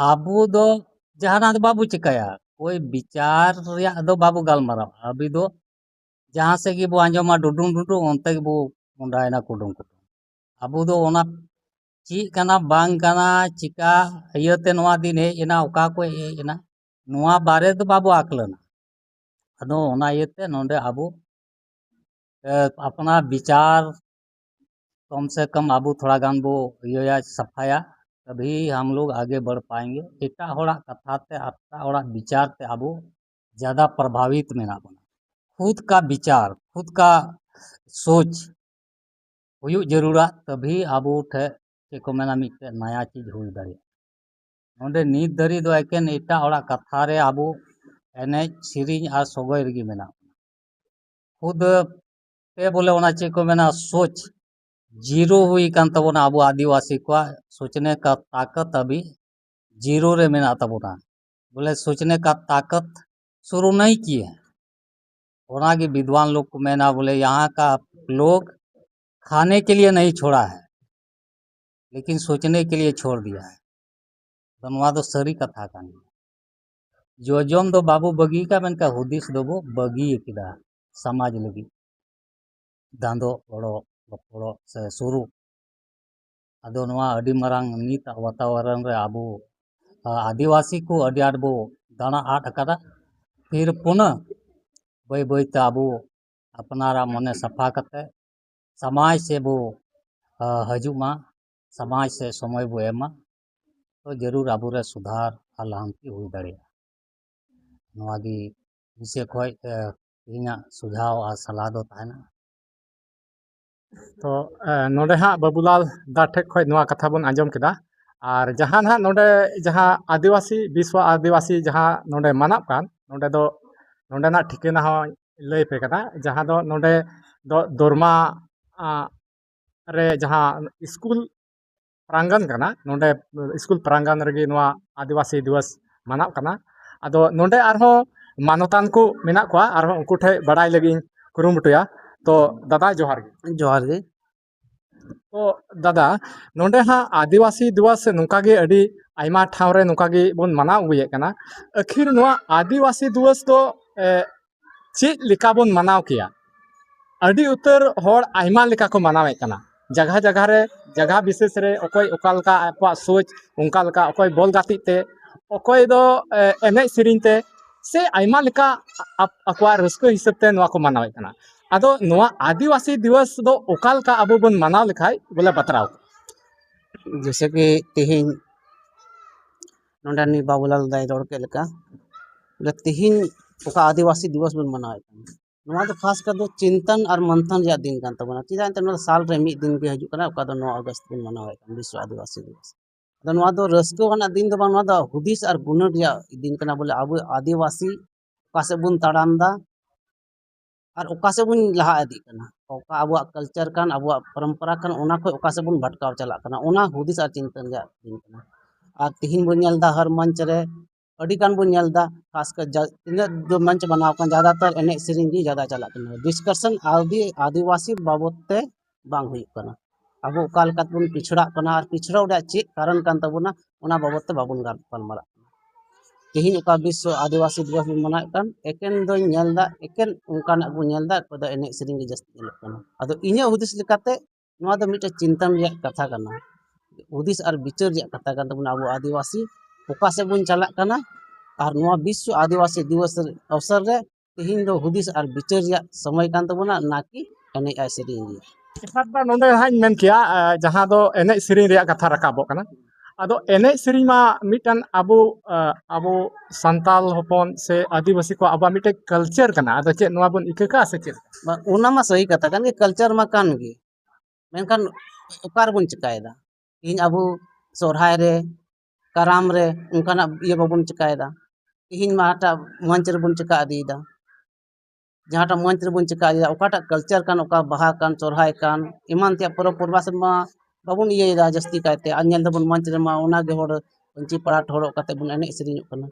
ᱟᱵᱚ ᱫᱚ ᱡᱟᱦᱟᱱᱟᱜ ᱫᱚ ᱵᱟᱵᱚ ᱪᱤᱠᱟᱹᱭᱟ, ᱠᱳᱭ ᱵᱤᱪᱟᱨ ᱨᱮᱭᱟᱜ ᱫᱚ ᱵᱟᱵᱚ ᱜᱟᱞᱢᱟᱨᱟᱣᱟ᱾ ᱟᱵᱚ ᱫᱚ ᱡᱟᱦᱟᱸ ᱥᱮᱫ ᱜᱮᱵᱚ ᱟᱸᱡᱚᱢᱟ ᱰᱩᱰᱩᱝ ᱰᱩᱰᱩᱝ, ᱚᱱᱛᱮ ᱜᱮᱵᱚ ᱢᱚᱸᱰᱟᱭᱮᱱᱟ ᱠᱩᱰᱩᱝ ᱠᱩᱰᱩᱝ᱾ ᱟᱵᱚ ᱫᱚ ᱚᱱᱟ ᱪᱮᱫ ᱠᱟᱱᱟ ᱵᱟᱝ ᱠᱟᱱᱟ, ᱪᱤᱠᱟ ᱤᱭᱟᱹᱛᱮ ᱱᱚᱣᱟ ᱫᱤᱱ ᱦᱮᱡ ᱮᱱᱟ, ᱚᱠᱟ ᱠᱷᱚᱱ ᱦᱮᱡ ᱮᱱᱟ, ᱱᱚᱣᱟ ᱵᱟᱨᱮ ᱫᱚ ᱵᱟᱵᱚ ᱟᱠᱞᱟᱱᱟ᱾ ᱟᱫᱚ ᱚᱱᱟ ᱤᱭᱟᱹᱛᱮ ᱱᱚᱰᱮ ᱟᱵᱚ, ᱮ, ᱟᱯᱱᱟᱨ ᱵᱤᱪᱟᱨ ᱠᱚᱢ ᱥᱮ ᱠᱚᱢ ᱟᱵᱚ ᱛᱷᱚᱲᱟ ᱜᱟᱱ ᱵᱚ ᱤᱭᱟᱹᱭᱟ, ᱥᱟᱯᱷᱟᱭᱟ᱾ तभी हम लोग आगे बढ़ पाएंगे। ᱮᱴᱟᱜ ᱦᱚᱲᱟᱜ ᱠᱟᱛᱷᱟ ᱛᱮ, ᱮᱴᱟᱜ ᱦᱚᱲᱟᱜ ᱵᱤᱪᱟᱨ ᱛᱮ ᱟᱵᱚ ᱡᱟᱫᱟ ᱯᱨᱚᱵᱷᱟᱵᱤᱛ ᱢᱮᱱᱟᱜ ᱵᱚᱱᱟ᱾ ᱠᱷᱩᱫ ᱠᱟ ᱵᱤᱪᱟᱨ, ᱠᱷᱩᱫ ᱠᱟ ᱥᱳᱪ ᱦᱩᱭᱩᱜ ᱡᱟᱹᱨᱩᱲᱟ, ᱛᱟᱵᱷᱤ ᱟᱵᱚ ᱴᱷᱮᱱ ᱪᱮᱫ ᱠᱚ ᱢᱮᱱᱟ, ᱢᱤᱫᱴᱮᱱ ᱱᱟᱭᱟ ᱪᱤᱡᱽ ᱦᱩᱭ ᱫᱟᱲᱮᱭᱟᱜᱼᱟ᱾ ᱱᱚᱰᱮ ᱱᱤᱛ ᱫᱷᱟᱹᱨᱤᱡ ᱫᱚ ᱮᱠᱮᱱ ᱮᱴᱟᱜ ᱦᱚᱲᱟᱜ ᱠᱟᱛᱷᱟ ᱨᱮ ᱟᱵᱚ ᱮᱱᱮᱡ, ᱥᱮᱨᱮᱧ ᱟᱨ ᱥᱚᱜᱚᱭ ᱨᱮᱜᱮ ᱢᱮᱱᱟᱜ ᱵᱚᱱᱟ᱾ ᱠᱷᱩᱫ ᱯᱮ ᱵᱚᱞᱮ ᱚᱱᱟ ᱪᱮᱫ ᱠᱚ ᱢᱮᱱᱟ, ᱥᱳᱪ ᱡᱤᱨᱳ ᱦᱩᱭ ᱟᱠᱟᱱ ᱛᱟᱵᱚᱱᱟ ᱟᱵᱚ ᱟᱹᱫᱤᱵᱟᱹᱥᱤ ᱠᱚᱣᱟᱜ᱾ ᱥᱳᱪᱱᱮ ᱠᱟ ᱛᱟᱠᱚᱛ ᱟᱵᱷᱤ ᱡᱤᱨᱳ ᱨᱮ ᱢᱮᱱᱟᱜ ᱛᱟᱵᱚᱱᱟ᱾ ᱵᱚᱞᱮ ᱥᱳᱪᱱᱮ ᱠᱟ ᱛᱟᱠᱚᱛ ᱥᱩᱨᱩ ᱱᱟᱦᱤ ᱠᱤᱭᱟ᱾ ᱚᱱᱟᱜᱮ ᱵᱤᱫᱽᱣᱟᱱ ᱞᱳᱜ ᱠᱚ ᱢᱮᱱᱟ, ᱵᱚᱞᱮ ᱭᱟᱦᱟᱸ ᱠᱟ ᱞᱳᱜ ᱠᱷᱟᱱᱮ ᱠᱮ ᱞᱤᱭᱮ ᱱᱟᱦᱤ ᱪᱷᱳᱲᱟ ᱦᱮ, ᱞᱮᱠᱤᱱ ᱥᱳᱪᱱᱮ ᱠᱮ ᱞᱤᱭᱮ ᱪᱷᱳᱲ ᱫᱤᱭᱟ ᱦᱮ᱾ ᱛᱚ ᱱᱚᱣᱟ ᱫᱚ ᱥᱟᱹᱨᱤ ᱠᱟᱛᱷᱟ ᱠᱟᱱ ᱜᱮᱭᱟ᱾ ᱡᱚᱡᱚᱢ ᱫᱚ ᱵᱟᱵᱚ ᱵᱟᱹᱜᱤ ᱠᱟᱜ, ᱢᱮᱱᱠᱷᱟᱱ ᱦᱩᱫᱤᱥ ᱫᱚᱵᱚ ᱵᱟᱹᱜᱤ ᱠᱮᱫᱟ ᱥᱚᱢᱟᱡᱽ ᱞᱟᱹᱜᱤᱫ᱾ ᱫᱟᱸᱫᱚᱜ, ᱚᱲᱚᱜ, ᱨᱚᱯᱚᱲᱚᱜ ᱥᱮ ᱥᱩᱨᱩᱜ᱾ ᱟᱫᱚ ᱱᱚᱣᱟ ᱟᱹᱰᱤ ᱢᱟᱨᱟᱝ ᱱᱤᱛᱟᱜ ᱣᱟᱛᱟᱣᱚᱨᱚᱱ ᱨᱮ ᱟᱵᱚ, ᱟ, ᱟᱹᱫᱤᱵᱟᱹᱥᱤ ᱠᱚ ᱟᱹᱰᱤ ᱟᱸᱴ ᱵᱚ ᱫᱟᱬᱟ ᱟᱫ ᱟᱠᱟᱫᱟ᱾ ᱯᱷᱤᱨ ᱯᱩᱱᱟᱹ ᱵᱟᱹᱭ ᱵᱟᱹᱭ ᱛᱮ ᱟᱵᱚ ᱟᱯᱱᱟᱨᱟᱜ ᱢᱚᱱᱮ ᱥᱟᱯᱷᱟ ᱠᱟᱛᱮ ᱥᱚᱢᱟᱡᱽ ᱥᱮᱫ ᱵᱚ, ᱟ, ᱦᱤᱡᱩᱜ ᱢᱟ, ᱥᱚᱢᱟᱡᱽ ᱥᱮᱫ ᱥᱚᱢᱚᱭ ᱵᱚ ᱮᱢ ᱢᱟ, ᱛᱚ ᱡᱟᱹᱨᱩᱲ ᱟᱵᱚᱨᱮ ᱥᱩᱫᱷᱟᱨ ᱟᱨ ᱞᱟᱦᱟᱱᱛᱤ ᱦᱩᱭ ᱫᱟᱲᱮᱭᱟᱜᱼᱟ᱾ ᱱᱚᱣᱟ ᱜᱮ ᱵᱤᱥᱚᱭ ᱠᱷᱚᱡ, ᱮ, ᱛᱮᱦᱮᱧᱟᱜ ᱥᱩᱡᱷᱟᱣ ᱟᱨ ᱥᱟᱞᱦᱟ ᱫᱚ ᱛᱟᱦᱮᱱᱟ᱾ ᱛᱚ, ᱮ, ᱱᱚᱰᱮ ᱦᱟᱸᱜ ᱵᱟᱹᱵᱩᱞᱟᱞ ᱫᱟ ᱴᱷᱮᱡ ᱠᱷᱚᱡ ᱱᱚᱣᱟ ᱠᱟᱛᱷᱟ ᱵᱚᱱ ᱟᱸᱡᱚᱢ ᱠᱮᱫᱟ᱾ ᱟᱨ ᱡᱟᱦᱟᱸ ᱱᱟᱦᱟᱜ ᱱᱚᱰᱮ ᱡᱟᱦᱟᱸ ᱟᱹᱫᱤᱵᱟᱹᱥᱤ, ᱵᱤᱥᱣᱚ ᱟᱹᱫᱤᱵᱟᱹᱥᱤ ᱡᱟᱦᱟᱸ ᱱᱚᱰᱮ ᱢᱟᱱᱟᱣ ᱠᱟᱱ, ᱱᱚᱰᱮ ᱫᱚ, ᱱᱚᱰᱮᱱᱟᱜ ᱴᱷᱤᱠᱟᱹᱱᱟ ᱦᱚᱸ ᱞᱟᱹᱭ ᱯᱮ ᱠᱟᱱᱟ, ᱡᱟᱦᱟᱸ ᱫᱚ ᱱᱚᱰᱮ ᱫᱚ ᱫᱚᱨᱢᱟ, ᱟ, ᱨᱮ ᱡᱟᱦᱟᱸ ᱥᱠᱩᱞ ᱯᱨᱟᱝᱜᱟᱱ ᱠᱟᱱᱟ, ᱱᱚᱰᱮ ᱥᱠᱩᱞ ᱯᱨᱟᱝᱜᱟᱱ ᱨᱮᱜᱮ ᱱᱚᱣᱟ ᱟᱹᱫᱤᱵᱟᱹᱥᱤ ᱫᱤᱵᱚᱥ ᱢᱟᱱᱟᱜ ᱠᱟᱱᱟ᱾ ᱟᱫᱚ ᱱᱚᱰᱮ ᱟᱨᱦᱚᱸ ᱢᱟᱱᱚᱛᱟᱱ ᱠᱚ ᱢᱮᱱᱟᱜ ᱠᱚᱣᱟ, ᱟᱨᱦᱚᱸ ᱩᱱᱠᱩ ᱴᱷᱮᱡ ᱵᱟᱲᱟᱭ ᱞᱟᱹᱜᱤᱫ ᱤᱧ ᱠᱩᱨᱩᱢᱩᱴᱩᱭᱟ᱾ ᱛᱚ ᱫᱟᱫᱟ, ᱡᱚᱦᱟᱨ ᱜᱮ᱾ ᱡᱚᱦᱟᱨ ᱜᱮ᱾ ᱛᱚ ᱫᱟᱫᱟ, ᱱᱚᱰᱮ ᱦᱟᱸᱜ ᱟᱹᱫᱤᱵᱟᱹᱥᱤ ᱫᱤᱵᱚᱥ ᱱᱚᱝᱠᱟ ᱜᱮ ᱟᱹᱰᱤ ᱟᱭᱢᱟ ᱴᱷᱟᱶ ᱨᱮ ᱱᱚᱝᱠᱟ ᱜᱮ ᱵᱚᱱ ᱢᱟᱱᱟᱣ ᱟᱹᱜᱩᱭᱮᱫ ᱠᱟᱱᱟ᱾ ᱟᱹᱠᱷᱤᱨ ᱱᱚᱣᱟ ᱟᱹᱫᱤᱵᱟᱹᱥᱤ ᱫᱤᱵᱚᱥ ᱫᱚ, ᱮ, ᱪᱮᱫ ᱞᱮᱠᱟ ᱵᱚᱱ ᱢᱟᱱᱟᱣ ᱠᱮᱭᱟ? ᱟᱹᱰᱤ ᱩᱛᱟᱹᱨ ᱦᱚᱲ ᱟᱭᱢᱟ ᱞᱮᱠᱟ ᱠᱚ ᱢᱟᱱᱟᱣᱮᱫ ᱠᱟᱱᱟ᱾ ᱡᱟᱭᱜᱟ ᱡᱟᱭᱜᱟ ᱨᱮ, ᱡᱟᱭᱜᱟ ᱵᱤᱥᱮᱥ ᱨᱮ ᱚᱠᱚᱭ ᱚᱠᱟ ᱞᱮᱠᱟ ᱟᱠᱚᱣᱟᱜ ᱥᱳᱪ, ᱚᱱᱠᱟ ᱞᱮᱠᱟ ᱚᱠᱚᱭ ᱵᱚᱞ ᱜᱟᱛᱮᱜ ᱛᱮ, ᱚᱠᱚᱭ ᱫᱚ, ᱮ, ᱮᱱᱮᱡ ᱥᱮᱨᱮᱧ ᱛᱮ, ᱥᱮ ᱟᱭᱢᱟ ᱞᱮᱠᱟ ᱟᱯ-, ᱟᱠᱚᱣᱟᱜ ᱨᱟᱹᱥᱠᱟᱹ ᱦᱤᱥᱟᱹᱵ ᱛᱮ ᱱᱚᱣᱟ ᱠᱚ ᱢᱟᱱᱟᱣᱮᱫ ᱠᱟᱱᱟ᱾ ᱟᱫᱚ ᱱᱚᱣᱟ ᱟᱹᱫᱤᱵᱟᱹᱥᱤ ᱫᱤᱵᱚᱥ ᱫᱚ ᱚᱠᱟ ᱞᱮᱠᱟ ᱟᱵᱚ ᱵᱚᱱ ᱢᱟᱱᱟᱣ ᱞᱮᱠᱷᱟᱡ ᱵᱚᱞᱮ ᱵᱟᱛᱨᱟᱣ? ᱡᱮᱭᱥᱮ ᱠᱤ ᱛᱮᱦᱮᱧ ᱱᱚᱰᱮ ᱱᱩᱭ ᱵᱟᱵᱩᱞᱟᱞ ᱫᱟᱭ ᱨᱚᱲ ᱠᱮᱫ ᱞᱮᱠᱟ, ᱵᱚᱞᱮ ᱛᱮᱦᱮᱧ ᱚᱠᱟ ᱟᱹᱫᱤᱵᱟᱹᱥᱤ ᱫᱤᱵᱚᱥ ᱵᱚᱱ ᱢᱟᱱᱟᱣᱮᱫ ᱠᱟᱱ, ᱱᱚᱣᱟ ᱫᱚ ᱠᱷᱟᱥ ᱠᱟᱨ ᱫᱚ ᱪᱤᱱᱛᱚᱱ ᱟᱨ ᱢᱚᱱᱛᱷᱚᱱ ᱨᱮᱭᱟᱜ ᱫᱤᱱ ᱠᱟᱱ ᱛᱟᱵᱚᱱᱟ᱾ ᱪᱮᱫᱟᱜ ᱮᱱᱛᱮ ᱱᱚᱣᱟ ᱫᱚ ᱥᱟᱞ ᱨᱮ ᱢᱤᱫ ᱫᱤᱱ ᱜᱮ ᱦᱤᱡᱩᱜ ᱠᱟᱱᱟ, ᱚᱠᱟ ᱫᱚ ᱱᱚ ᱟᱜᱚᱥᱴ ᱵᱚᱱ ᱢᱟᱱᱟᱣᱮᱫ ᱠᱟᱱ, ᱵᱤᱥᱥᱚ ᱟᱹᱫᱤᱵᱟᱹᱥᱤ ᱫᱤᱵᱚᱥ᱾ ᱟᱫᱚ ᱱᱚᱣᱟ ᱫᱚ ᱨᱟᱹᱥᱠᱟᱹ ᱟᱱᱟᱜ ᱫᱤᱱ ᱫᱚ ᱵᱟᱝ, ᱱᱚᱣᱟ ᱫᱚ ᱦᱩᱫᱤᱥ ᱟᱨ ᱜᱩᱱᱟᱹᱱ ᱨᱮᱭᱟᱜ ᱫᱤᱱ ᱠᱟᱱᱟ᱾ ᱵᱚᱞᱮ ᱟᱵᱚ ᱟᱹᱫᱤᱵᱟᱹᱥᱤ ᱚᱠᱟ ᱥᱮᱫ ᱵᱚᱱ ᱛᱟᱲᱟᱢ ᱮᱫᱟ ᱟᱨ ᱚᱠᱟ ᱥᱮᱫ ᱵᱚᱱ ᱞᱟᱦᱟ ᱤᱫᱤᱜ ᱠᱟᱱᱟ, ᱚᱠᱟ ᱟᱵᱚᱣᱟᱜ ᱠᱟᱞᱪᱟᱨ ᱠᱟᱱ, ᱟᱵᱚᱣᱟᱜ ᱯᱚᱨᱚᱢᱯᱚᱨᱟ ᱠᱟᱱ, ᱚᱱᱟ ᱠᱷᱚᱱ ᱚᱠᱟ ᱥᱮᱫ ᱵᱚᱱ ᱵᱷᱟᱴᱠᱟᱣ ᱪᱟᱞᱟᱜ ᱠᱟᱱᱟ, ᱚᱱᱟ ᱦᱩᱫᱤᱥ ᱟᱨ ᱪᱤᱱᱛᱟᱹ ᱨᱮᱭᱟᱜ ᱫᱤᱱ ᱠᱟᱱᱟ᱾ ᱟᱨ ᱛᱤᱦᱤᱧ ᱵᱚᱱ ᱧᱮᱞ ᱮᱫᱟ ᱦᱟᱨ ᱢᱚᱧᱪ ᱨᱮ ᱟᱹᱰᱤ ᱜᱟᱱ ᱵᱚᱱ ᱧᱮᱞ ᱮᱫᱟ, ᱠᱷᱟᱥ ᱠᱟᱨ ᱡᱟ- ᱛᱤᱱᱟᱹᱜ ᱫᱚ ᱢᱚᱧᱪ ᱵᱮᱱᱟᱣ ᱟᱠᱟᱱ, ᱡᱟᱫᱟᱛᱟᱨ ᱮᱱᱮᱡ ᱥᱮᱨᱮᱧ ᱜᱮ ᱡᱟᱫᱟ ᱪᱟᱞᱟᱜ ᱠᱟᱱᱟ᱾ ᱰᱤᱥᱠᱟᱥᱚᱱ ᱟᱹᱫᱤ- ᱟᱹᱫᱤᱵᱟᱹᱥᱤ ᱵᱟᱵᱚᱫ ᱛᱮ ᱵᱟᱝ ᱦᱩᱭᱩᱜ ᱠᱟᱱᱟ᱾ ᱟᱵᱚ ᱚᱠᱟ ᱞᱮᱠᱟ ᱛᱮᱵᱚᱱ ᱯᱤᱪᱷᱲᱟᱜ ᱠᱟᱱᱟ ᱟᱨ ᱯᱤᱪᱷᱲᱟᱣ ᱨᱮᱭᱟᱜ ᱪᱮᱫ ᱠᱟᱨᱚᱱ ᱠᱟᱱ ᱛᱟᱵᱚᱱᱟ, ᱚᱱᱟ ᱵᱟᱵᱚᱫ ᱛᱮ ᱵᱟᱵᱚᱱ ᱜᱟᱞ- ᱜᱟᱞᱢᱟᱨᱟᱜ ᱠᱟᱱᱟ᱾ ᱛᱮᱦᱮᱧ ᱚᱠᱟ ᱵᱤᱥᱥᱚ ᱟᱹᱫᱤᱵᱟᱹᱥᱤ ᱫᱤᱵᱚᱥ ᱵᱚᱱ ᱢᱟᱱᱟᱣᱮᱫ ᱠᱟᱱ, ᱮᱠᱮᱱ ᱫᱚᱧ ᱧᱮᱞ ᱮᱫᱟ, ᱮᱠᱮᱱ ᱚᱱᱠᱟᱱᱟᱜ ᱵᱚᱱ ᱧᱮᱞ ᱮᱫᱟ, ᱚᱠᱚᱭ ᱫᱚ ᱮᱱᱮᱡ ᱥᱮᱨᱮᱧ ᱜᱮ ᱡᱟᱹᱥᱛᱤ ᱧᱮᱞᱚᱜ ᱠᱟᱱᱟ᱾ ᱟᱫᱚ ᱤᱧᱟᱹᱜ ᱦᱩᱫᱤᱥ ᱞᱮᱠᱟᱛᱮ ᱱᱚᱣᱟ ᱫᱚ ᱢᱤᱫᱴᱮᱱ ᱪᱤᱱᱛᱚᱱ ᱨᱮᱭᱟᱜ ᱠᱟᱛᱷᱟ ᱠᱟᱱᱟ᱾ ᱦᱩᱫᱤᱥ ᱟᱨ ᱵᱤᱪᱟᱹᱨ ᱨᱮᱭᱟᱜ ᱠᱟᱛᱷᱟ ᱠᱟᱱ ᱛᱟᱵᱚᱱᱟ, ᱟᱵᱚ ᱟᱹᱫᱤᱵᱟᱹᱥᱤ ᱚᱠᱟ ᱥᱮᱫ ᱵᱚᱱ ᱪᱟᱞᱟᱜ ᱠᱟᱱᱟ᱾ ᱟᱨ ᱱᱚᱣᱟ ᱵᱤᱥᱥᱚ ᱟᱹᱫᱤᱵᱟᱹᱥᱤ ᱫᱤᱵᱚᱥ ᱚᱵᱥᱚᱨ ᱨᱮ ᱛᱮᱦᱮᱧ ᱫᱚ ᱦᱩᱫᱤᱥ ᱟᱨ ᱵᱤᱪᱟᱹᱨ ᱨᱮᱭᱟᱜ ᱥᱚᱢᱚᱭ ᱠᱟᱱ ᱛᱟᱵᱚᱱᱟ, ᱱᱟ ᱠᱤ ᱮᱱᱮᱡ ᱟᱨ ᱥᱮᱨᱮᱧ ᱨᱮᱭᱟᱜ᱾ ᱮᱠᱟᱞ ᱫᱚ ᱱᱚᱰᱮ ᱦᱟᱸᱜ ᱤᱧ ᱢᱮᱱ ᱠᱮᱭᱟ, ᱟᱸ, ᱡᱟᱦᱟᱸ ᱫᱚ ᱮᱱᱮᱡ ᱥᱮᱨᱮᱧ ᱨᱮᱭᱟᱜ ᱠᱟᱛᱷᱟ ᱨᱟᱠᱟᱵᱚᱜ ᱠᱟᱱᱟ᱾ ᱟᱫᱚ ᱮᱱᱮᱡ ᱥᱮᱨᱮᱧ ᱢᱟ ᱢᱤᱫᱴᱟᱝ ᱟᱵᱚ, ᱟᱸ, ᱟᱵᱚ ᱥᱟᱱᱛᱟᱞ ᱦᱚᱯᱚᱱ ᱥᱮ ᱟᱹᱫᱤᱵᱟᱹᱥᱤ ᱠᱚᱣᱟᱜ ᱟᱵᱚᱣᱟᱜ ᱢᱤᱫᱴᱮᱡ ᱠᱟᱞᱪᱟᱨ ᱠᱟᱱᱟ᱾ ᱟᱫᱚ ᱪᱮᱫ ᱱᱚᱣᱟ ᱵᱚᱱ ᱤᱠᱟᱹ ᱠᱟᱜᱼᱟ ᱥᱮ ᱪᱮᱫ? ᱵᱟ, ᱚᱱᱟ ᱢᱟ ᱥᱟᱹᱦᱤ ᱠᱟᱛᱷᱟ ᱠᱟᱱ ᱜᱮ, ᱠᱟᱞᱪᱟᱨ ᱢᱟ ᱠᱟᱱ ᱜᱮ, ᱢᱮᱱᱠᱷᱟᱱ ᱚᱠᱟ ᱨᱮᱵᱚᱱ ᱪᱮᱠᱟᱭᱮᱫᱟ? ᱛᱮᱦᱮᱧ ᱟᱵᱚ ᱥᱚᱨᱦᱟᱭ ᱨᱮ, ᱠᱟᱨᱟᱢ ᱨᱮ ᱚᱱᱠᱟᱱᱟᱜ ᱤᱭᱟᱹ ᱵᱟᱵᱚᱱ ᱪᱮᱠᱟᱭᱮᱫᱟ᱾ ᱛᱮᱦᱮᱧ ᱢᱟ ᱦᱟᱴᱟᱜ ᱢᱚᱧᱪ ᱨᱮᱵᱚᱱ ᱪᱮᱠᱟ ᱤᱫᱤᱭᱮᱫᱟ, ᱡᱟᱦᱟᱸᱴᱟᱜ ᱢᱚᱧᱪ ᱨᱮᱵᱚᱱ ᱪᱮᱠᱟ ᱤᱫᱤᱭᱮᱫᱟ, ᱚᱠᱟᱴᱟᱜ ᱠᱟᱞᱪᱟᱨ ᱠᱟᱱ, ᱚᱠᱟ ᱵᱟᱦᱟ ᱠᱟᱱ, ᱥᱚᱨᱦᱟᱭ ᱠᱟᱱ, ᱮᱢᱟᱱ ᱛᱮᱭᱟᱜ ᱯᱚᱨᱚᱵᱽ ᱯᱚᱨᱵᱟᱥ ᱨᱮᱢᱟ ᱵᱟᱵᱚᱱ ᱤᱭᱟᱹᱭᱮᱫᱟ ᱡᱟᱹᱥᱛᱤ ᱠᱟᱭᱛᱮ᱾ ᱟᱨ ᱧᱮᱞ ᱫᱟᱵᱚᱱ ᱢᱚᱧᱪ ᱨᱮᱢᱟ ᱚᱱᱟᱜᱮ ᱦᱚᱲ ᱯᱟᱹᱧᱪᱤ ᱯᱟᱲᱦᱟᱴ ᱦᱚᱨᱚᱜ ᱠᱟᱛᱮ ᱵᱚᱱ ᱮᱱᱮᱡ ᱥᱮᱨᱮᱧᱚᱜ ᱠᱟᱱᱟ᱾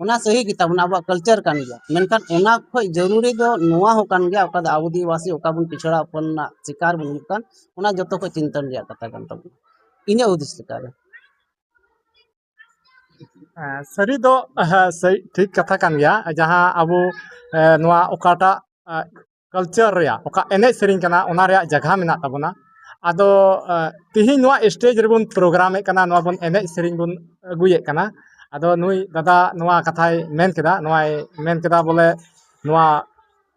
ᱚᱱᱟ ᱥᱟᱹᱦᱤ ᱜᱮ ᱛᱟᱵᱚᱱᱟ, ᱟᱵᱚᱣᱟᱜ ᱠᱟᱞᱪᱟᱨ ᱠᱟᱱ ᱜᱮᱭᱟ, ᱢᱮᱱᱠᱷᱟᱱ ᱚᱱᱟ ᱠᱷᱚᱱ ᱡᱟᱹᱨᱩᱨᱤ ᱫᱚ ᱱᱚᱣᱟ ᱦᱚᱸ ᱠᱟᱱ ᱜᱮᱭᱟ, ᱚᱠᱟ ᱫᱚ ᱟᱵᱚ ᱟᱹᱫᱤᱵᱟᱹᱥᱤ ᱚᱠᱟ ᱵᱚᱱ ᱯᱤᱪᱷᱲᱟ ᱦᱚᱯᱚᱱ ᱨᱮᱱᱟᱜ ᱥᱤᱠᱟᱨ ᱵᱚᱱ ᱦᱩᱭᱩᱜ ᱠᱟᱱ, ᱚᱱᱟ ᱡᱚᱛᱚ ᱠᱷᱚᱱ ᱪᱤᱱᱛᱚᱱ ᱨᱮᱭᱟᱜ ᱠᱟᱛᱷᱟ ᱠᱟᱱ ᱛᱟᱵᱚᱱᱟ, ᱤᱧᱟᱹᱜ ᱦᱩᱫᱤᱥ ᱞᱮᱠᱟᱨᱮ᱾ ᱦᱮᱸ, ᱥᱟᱹᱨᱤ ᱫᱚ, ᱦᱮᱸ, ᱥᱟᱹᱨᱤ, ᱴᱷᱤᱠ ᱠᱟᱛᱷᱟ ᱠᱟᱱ ᱜᱮᱭᱟ᱾ ᱡᱟᱦᱟᱸ ᱟᱵᱚ, ᱮ, ᱱᱚᱣᱟ ᱚᱠᱟᱴᱟᱜ, ᱮ, ᱠᱟᱞᱪᱟᱨ ᱨᱮᱭᱟᱜ, ᱚᱠᱟ ᱮᱱᱮᱡ ᱥᱮᱨᱮᱧ ᱠᱟᱱᱟ, ᱚᱱᱟ ᱨᱮᱭᱟᱜ ᱡᱟᱭᱜᱟ ᱢᱮᱱᱟᱜ ᱛᱟᱵᱚᱱᱟ᱾ ᱟᱫᱚ, ᱮ, ᱛᱤᱦᱤᱧ ᱱᱚᱣᱟ ᱥᱴᱮᱡ ᱨᱮᱵᱚᱱ ᱯᱨᱳᱜᱨᱟᱢᱮᱫ ᱠᱟᱱᱟ, ᱱᱚᱣᱟ ᱵᱚᱱ ᱮᱱᱮᱡ ᱥᱮᱨᱮᱧ ᱵᱚᱱ ᱟᱹᱜᱩᱭᱮᱫ ᱠᱟᱱᱟ᱾ ᱟᱫᱚ ᱱᱩᱭ ᱫᱟᱫᱟ ᱱᱚᱣᱟ ᱠᱟᱛᱷᱟᱭ ᱢᱮᱱ ᱠᱮᱫᱟ, ᱱᱚᱣᱟᱭ ᱢᱮᱱ ᱠᱮᱫᱟ ᱵᱚᱞᱮ ᱱᱚᱣᱟ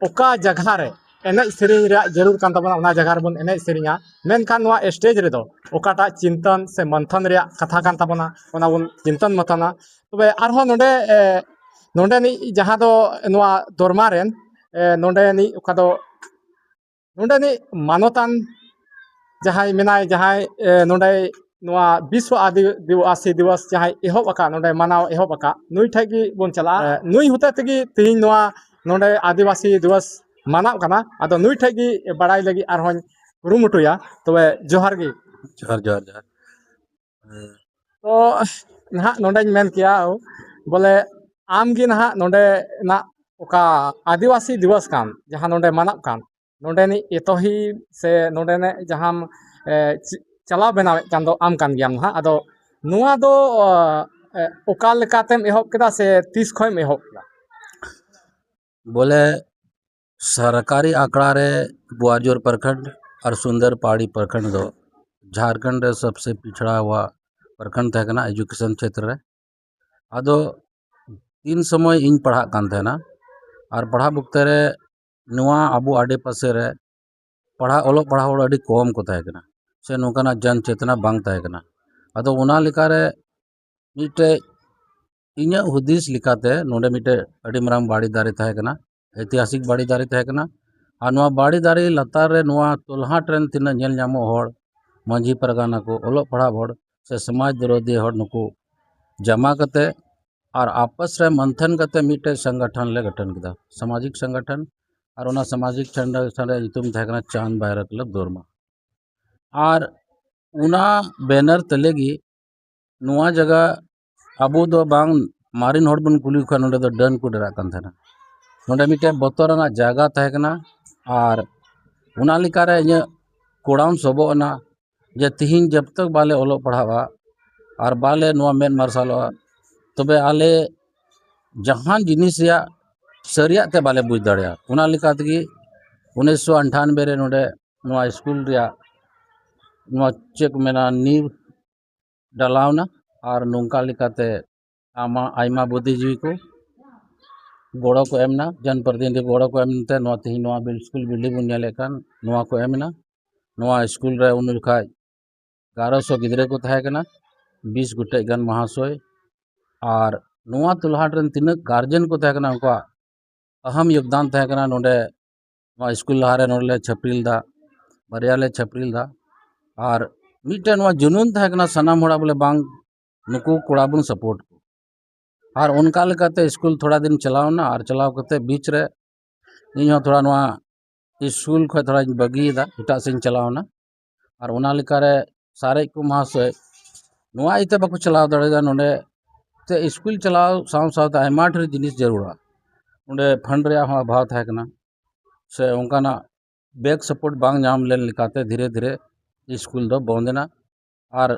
ᱚᱠᱟ ᱡᱟᱭᱜᱟ ᱨᱮ ᱮᱱᱮᱡ ᱥᱮᱨᱮᱧ ᱨᱮᱭᱟᱜ ᱡᱟᱹᱨᱩᱲ ᱠᱟᱱ ᱛᱟᱵᱚᱱᱟ, ᱚᱱᱟ ᱡᱟᱭᱜᱟ ᱨᱮᱵᱚᱱ ᱮᱱᱮᱡ ᱥᱮᱨᱮᱧᱟ᱾ ᱢᱮᱱᱠᱷᱟᱱ ᱱᱚᱣᱟ ᱥᱴᱮᱡᱽ ᱨᱮᱫᱚ ᱚᱠᱟᱴᱟᱜ ᱪᱤᱱᱛᱚᱱ ᱥᱮ ᱢᱚᱱᱛᱷᱚᱱ ᱨᱮᱭᱟᱜ ᱠᱟᱛᱷᱟ ᱠᱟᱱ ᱛᱟᱵᱚᱱᱟ, ᱚᱱᱟ ᱵᱚᱱ ᱪᱤᱱᱛᱚᱱ ᱢᱚᱱᱛᱷᱚᱱᱟ᱾ ᱛᱚᱵᱮ ᱟᱨᱦᱚᱸ ᱱᱚᱰᱮ ᱮ, ᱱᱚᱰᱮᱱᱤᱡ ᱡᱟᱦᱟᱸ ᱫᱚ ᱱᱚᱣᱟ ᱫᱚᱨᱢᱟ ᱨᱮᱱ ᱮ, ᱱᱚᱰᱮᱱᱤᱡ ᱚᱠᱟ ᱫᱚ ᱱᱚᱰᱮᱱᱤᱡ ᱢᱟᱱᱚᱛᱟᱱ ᱡᱟᱦᱟᱸᱭ ᱢᱮᱱᱟᱭ, ᱡᱟᱦᱟᱸᱭ ᱮ, ᱱᱚᱰᱮ ᱱᱚᱣᱟ ᱵᱤᱥᱣᱚ ᱟᱹᱫᱤᱵᱟᱹᱥᱤ ᱫᱤᱵᱚᱥ ᱡᱟᱦᱟᱸᱭ ᱮᱦᱚᱵ ᱟᱠᱟᱫ, ᱱᱚᱰᱮ ᱢᱟᱱᱟᱣ ᱮᱦᱚᱵ ᱟᱠᱟᱫ, ᱱᱩᱭ ᱴᱷᱮᱱ ᱜᱮ ᱵᱚᱱ ᱪᱟᱞᱟᱜᱼᱟ᱾ ᱮ, ᱱᱩᱭ ᱦᱚᱛᱮ ᱛᱮᱜᱮ ᱛᱮᱦᱮᱧ ᱱᱚᱣᱟ ᱱᱚᱰᱮ ᱟᱹᱫᱤᱵᱟᱹᱥᱤ ᱫᱤᱵᱚᱥ ᱢᱟᱱᱟᱜ ᱠᱟᱱᱟ᱾ ᱟᱫᱚ ᱱᱩᱭ ᱴᱷᱮᱱ ᱜᱮ ᱵᱟᱲᱟᱭ ᱞᱟᱹᱜᱤᱫ ᱟᱨᱦᱚᱸᱧ ᱠᱩᱨᱩᱢᱩᱴᱩᱭᱟ᱾ ᱛᱚᱵᱮ ᱡᱚᱦᱟᱨ ᱜᱮ᱾ ᱡᱚᱦᱟᱨ, ᱡᱚᱦᱟᱨ, ᱡᱚᱦᱟᱨ᱾ ᱦᱮᱸ᱾ ᱛᱚ ᱱᱟᱦᱟᱜ ᱱᱚᱰᱮᱧ ᱢᱮᱱ ᱠᱮᱭᱟ ᱵᱚᱞᱮ ᱟᱢ ᱜᱮ ᱱᱟᱦᱟᱜ ᱱᱚᱰᱮᱱᱟᱜ ᱚᱠᱟ ᱟᱹᱫᱤᱵᱟᱹᱥᱤ ᱫᱤᱵᱚᱥ ᱠᱟᱱ, ᱡᱟᱦᱟᱸ ᱱᱚᱰᱮ ᱢᱟᱱᱟᱜ ᱠᱟᱱ, ᱱᱚᱰᱮᱱᱤᱡ ᱮᱛᱚᱦᱤ ᱥᱮ ᱱᱚᱰᱮᱱᱟᱜ ᱡᱟᱦᱟᱸᱢ ᱮ, ᱪ-, ᱪᱟᱞᱟᱣ ᱵᱮᱱᱟᱣᱮᱫ ᱠᱟᱱ ᱫᱚ ᱟᱢ ᱠᱟᱱ ᱜᱮᱭᱟᱢ ᱱᱟᱦᱟᱜ᱾ ᱟᱫᱚ ᱱᱚᱣᱟ ᱫᱚ ᱮ, ᱚᱠᱟ ᱞᱮᱠᱟᱛᱮᱢ ᱮᱦᱚᱵ ᱠᱮᱫᱟ ᱥᱮ ᱛᱤᱥ ᱠᱷᱚᱱᱮᱢ ᱮᱦᱚᱵ ᱠᱮᱫᱟ? ᱵᱚᱞᱮ ᱥᱚᱨᱠᱟᱨᱤ ᱟᱠᱷᱲᱟ ᱨᱮ ᱵᱩᱣᱟᱨᱡᱳᱨ ᱯᱨᱚᱠᱷᱚᱸᱰ ᱟᱨ ᱥᱩᱱᱫᱚᱨ ᱯᱟᱦᱟᱲᱤ ᱯᱨᱚᱠᱷᱚᱸᱰ ᱫᱚ ᱡᱷᱟᱲᱠᱷᱚᱸᱰ ᱨᱮ ᱥᱚᱵᱥᱮ ᱯᱤᱪᱷᱲᱟ ᱦᱩᱣᱟ ᱯᱨᱚᱠᱷᱚᱸᱰ ᱛᱟᱦᱮᱸ ᱠᱟᱱᱟ ᱮᱡᱩᱠᱮᱥᱚᱱ ᱠᱷᱮᱛᱨᱮ ᱨᱮ᱾ ᱟᱫᱚ ᱛᱤᱱ ᱥᱚᱢᱚᱭ ᱤᱧ ᱯᱟᱲᱦᱟᱜ ᱠᱟᱱ ᱛᱟᱦᱮᱱᱟ ᱟᱨ ᱯᱟᱲᱦᱟᱜ ᱚᱠᱛᱮ ᱨᱮ ᱱᱚᱣᱟ ᱟᱵᱚ ᱟᱰᱮ ᱯᱟᱥᱮ ᱨᱮ ᱯᱟᱲᱦᱟᱜ, ᱚᱞᱚᱜ ᱯᱟᱲᱦᱟᱣ ᱦᱚᱲ ᱟᱹᱰᱤ ᱠᱚᱢ ᱠᱚ ᱛᱟᱦᱮᱸ ᱠᱟᱱᱟ, ᱥᱮ ᱱᱚᱝᱠᱟᱱᱟᱜ ᱡᱟᱱ ᱪᱮᱛᱱᱟ ᱵᱟᱝ ᱛᱟᱦᱮᱸ ᱠᱟᱱᱟ᱾ ᱟᱫᱚ ᱚᱱᱟ ᱞᱮᱠᱟᱨᱮ ᱢᱤᱫᱴᱮᱡ ᱤᱧᱟᱹᱜ ᱦᱩᱫᱤᱥ ᱞᱮᱠᱟᱛᱮ ᱱᱚᱰᱮ ᱢᱤᱫᱴᱮᱡ ᱟᱹᱰᱤ ᱢᱟᱨᱟᱝ ᱵᱟᱲᱮ ᱫᱟᱨᱮ ᱛᱟᱦᱮᱸ ᱠᱟᱱᱟ, ᱳᱭᱛᱤᱦᱟᱥᱤᱠ ᱵᱟᱲᱮ ᱫᱟᱨᱮ ᱛᱟᱦᱮᱸ ᱠᱟᱱᱟ᱾ ᱟᱨ ᱱᱚᱣᱟ ᱵᱟᱲᱮ ᱫᱟᱨᱮ ᱞᱟᱛᱟᱨ ᱨᱮ ᱱᱚᱣᱟ ᱛᱚᱞᱦᱟᱴ ᱨᱮᱱ ᱛᱤᱱᱟᱹᱜ ᱧᱮᱞ ᱧᱟᱢᱚᱜ ᱦᱚᱲ, ᱢᱟᱹᱡᱷᱤ ᱯᱟᱨᱜᱟᱱᱟ ᱠᱚ, ᱚᱞᱚᱜ ᱯᱟᱲᱦᱟᱜ ᱦᱚᱲ ᱥᱮ ᱥᱚᱢᱟᱡᱽ ᱫᱚᱨᱚᱫᱤᱭᱟᱹ ᱦᱚᱲ, ᱱᱩᱠᱩ ᱡᱟᱢᱟ ᱠᱟᱛᱮ ᱟᱨ ᱟᱯᱟᱥ ᱨᱮ ᱢᱟᱱᱛᱷᱟᱱ ᱠᱟᱛᱮ ᱢᱤᱫᱴᱮᱡ ᱥᱚᱝᱜᱚᱴᱷᱚᱱ ᱞᱮ ᱜᱚᱴᱷᱚᱱ ᱠᱮᱫᱟ, ᱥᱟᱢᱟᱡᱤᱠ ᱥᱚᱝᱜᱚᱴᱷᱚᱱ᱾ ᱟᱨ ᱚᱱᱟ ᱥᱟᱢᱟᱡᱤᱠ ᱥᱚᱝᱜᱚᱴᱷᱚᱱ ᱨᱮᱭᱟᱜ ᱧᱩᱛᱩᱢ ᱛᱟᱦᱮᱸ ᱠᱟᱱᱟ ᱪᱟᱸᱫᱽ ᱵᱷᱟᱭᱨᱟ ᱠᱞᱟᱵᱽ ᱫᱚᱨᱢᱟ᱾ ᱟᱨ ᱚᱱᱟ ᱵᱮᱱᱟᱨ ᱛᱟᱞᱮ ᱜᱮ ᱱᱚᱣᱟ ᱡᱟᱭᱜᱟ ᱟᱵᱚ ᱫᱚ ᱵᱟᱝ, ᱢᱟᱨᱮᱱ ᱦᱚᱲ ᱵᱚᱱ ᱠᱩᱞᱤ ᱠᱚ ᱠᱷᱟᱱ ᱱᱚᱰᱮ ᱫᱚ ᱰᱟᱹᱱ ᱠᱚ ᱰᱮᱨᱟᱜ ᱠᱟᱱ ᱛᱟᱦᱮᱱᱟ᱾ ᱱᱚᱰᱮ ᱢᱤᱫᱴᱮᱡ ᱵᱚᱛᱚᱨ ᱟᱱᱟᱜ ᱡᱟᱭᱜᱟ ᱛᱟᱦᱮᱸ ᱠᱟᱱᱟ᱾ ᱟᱨ ᱚᱱᱟ ᱞᱮᱠᱟᱨᱮ ᱤᱧᱟᱹᱜ ᱠᱚᱲᱟᱢ ᱥᱚᱵᱚᱜ ᱮᱱᱟ ᱡᱮ ᱛᱤᱦᱤᱧ ᱡᱟᱵ ᱛᱟᱠ ᱵᱟᱞᱮ ᱚᱞᱚᱜ ᱯᱟᱲᱦᱟᱜᱼᱟ ᱟᱨ ᱵᱟᱞᱮ ᱱᱚᱣᱟ ᱢᱮᱫ ᱢᱟᱨᱥᱟᱞᱚᱜᱼᱟ, ᱛᱚᱵᱮ ᱟᱞᱮ ᱡᱟᱦᱟᱱ ᱡᱤᱱᱤᱥ ᱨᱮᱭᱟᱜ ᱥᱟᱹᱨᱤᱭᱟᱜ ᱛᱮ ᱵᱟᱞᱮ ᱵᱩᱡᱽ ᱫᱟᱲᱮᱭᱟᱜᱼᱟ᱾ ᱚᱱᱟ ᱞᱮᱠᱟ ᱛᱮᱜᱮ ᱩᱱᱤᱥᱥᱚ ᱟᱴᱷᱟᱱᱵᱮ ᱨᱮ ᱱᱚᱰᱮ ᱱᱚᱣᱟ ᱥᱠᱩᱞ ᱨᱮᱭᱟᱜ ᱱᱚᱣᱟ ᱪᱮᱫ ᱠᱚ ᱢᱮᱱᱟ, ᱱᱤᱣ ᱰᱟᱞᱟᱣᱱᱟ᱾ ᱟᱨ ᱱᱚᱝᱠᱟ ᱞᱮᱠᱟᱛᱮ ᱟᱢᱟᱜ ᱟᱭᱢᱟ ᱵᱩᱫᱽᱫᱷᱤᱡᱤᱵᱤ ᱠᱚ ᱜᱚᱲᱚ ᱠᱚ ᱮᱢ ᱮᱱᱟ, ᱡᱚᱱ ᱯᱨᱚᱛᱤᱱᱤᱫᱷᱤ ᱜᱚᱲᱚ ᱠᱚ ᱮᱢ ᱛᱮ ᱱᱚᱣᱟ ᱛᱮᱦᱮᱧ ᱱᱚᱣᱟ ᱵᱤᱞ, ᱥᱠᱩᱞ ᱵᱤᱞᱰᱤᱝ ᱵᱚᱱ ᱧᱮᱞᱮᱫ ᱠᱟᱱ, ᱱᱚᱣᱟ ᱠᱚ ᱮᱢ ᱮᱱᱟ᱾ ᱱᱚᱣᱟ ᱥᱠᱩᱞ ᱨᱮ ᱩᱱ ᱡᱚᱠᱷᱟᱡ ᱮᱜᱟᱨᱚᱥᱚ ᱜᱤᱫᱽᱨᱟᱹ ᱠᱚ ᱛᱟᱦᱮᱸ ᱠᱟᱱᱟ, ᱵᱤᱥ ᱜᱚᱴᱮᱡ ᱜᱟᱱ ᱢᱟᱦᱟᱥᱚᱭ, ᱟᱨ ᱱᱚᱣᱟ ᱛᱚᱞᱦᱟᱴ ᱨᱮᱱ ᱛᱤᱱᱟᱹᱜ ᱜᱟᱨᱡᱮᱱ ᱠᱚ ᱛᱟᱦᱮᱸ ᱠᱟᱱᱟ, ᱩᱱᱠᱩᱣᱟᱜ ᱟᱦᱟᱢ ᱭᱳᱜᱽᱫᱟᱱ ᱛᱟᱦᱮᱸ ᱠᱟᱱᱟ᱾ ᱱᱚᱰᱮ ᱱᱚᱣᱟ ᱥᱠᱩᱞ ᱞᱟᱦᱟᱨᱮ ᱱᱚᱰᱮ ᱞᱮ ᱪᱷᱟᱹᱯᱨᱤ ᱞᱮᱫᱟ, ᱵᱟᱨᱭᱟ ᱞᱮ ᱪᱷᱟᱹᱯᱨᱤ ᱞᱮᱫᱟ, ᱟᱨ ᱢᱤᱫᱴᱮᱱ ᱱᱚᱣᱟ ᱡᱩᱱᱩᱱ ᱛᱟᱦᱮᱸ ᱠᱟᱱᱟ ᱥᱟᱱᱟᱢ ᱦᱚᱲᱟᱜ, ᱵᱚᱞᱮ ᱵᱟᱝ, ᱱᱩᱠᱩ ᱠᱚᱲᱟ ᱵᱚᱱ ᱥᱟᱯᱳᱨᱴ ᱠᱚ᱾ ᱟᱨ ᱚᱱᱠᱟ ᱞᱮᱠᱟᱛᱮ ᱥᱠᱩᱞ ᱛᱷᱚᱲᱟ ᱫᱤᱱ ᱪᱟᱞᱟᱣ ᱮᱱᱟ, ᱟᱨ ᱪᱟᱞᱟᱣ ᱠᱟᱛᱮ ᱵᱤᱪ ᱨᱮ ᱤᱧ ᱦᱚᱸ ᱛᱷᱚᱲᱟ ᱱᱚᱣᱟ ᱥᱠᱩᱞ ᱠᱷᱚᱱ ᱛᱷᱚᱲᱟᱧ ᱵᱟᱹᱜᱤᱭᱮᱫᱟ, ᱮᱴᱟᱜ ᱥᱮᱫ ᱤᱧ ᱪᱟᱞᱟᱣ ᱮᱱᱟ᱾ ᱟᱨ ᱚᱱᱟ ᱞᱮᱠᱟᱨᱮ ᱥᱟᱨᱮᱡ ᱠᱚ ᱢᱟᱦᱟᱥᱚᱭ, ᱱᱚᱣᱟ ᱤᱭᱟᱹᱛᱮ ᱵᱟᱠᱚ ᱪᱟᱞᱟᱣ ᱫᱟᱲᱮᱭᱟᱫᱟ ᱱᱚᱰᱮ, ᱛᱮ ᱥᱠᱩᱞ ᱪᱟᱞᱟᱣ ᱥᱟᱶ ᱥᱟᱶᱛᱮ ᱟᱭᱢᱟ ᱰᱷᱮᱨ ᱡᱤᱱᱤᱥ ᱡᱟᱹᱨᱩᱲᱟ᱾ ᱱᱚᱰᱮ ᱯᱷᱟᱱᱰ ᱨᱮᱭᱟᱜ ᱦᱚᱸ ᱚᱵᱷᱟᱣ ᱛᱟᱦᱮᱸ ᱠᱟᱱᱟ, ᱥᱮ ᱚᱱᱠᱟᱱᱟᱜ ᱵᱮᱠ ᱥᱟᱯᱳᱨᱴ ᱵᱟᱝ ᱧᱟᱢ ᱞᱮᱱ ᱞᱮᱠᱟᱛᱮ ᱫᱷᱤᱨᱮ ᱫᱷᱤᱨᱮ ᱥᱠᱩᱞ ᱫᱚ ᱵᱚᱱᱫ ᱮᱱᱟ᱾ ᱟᱨ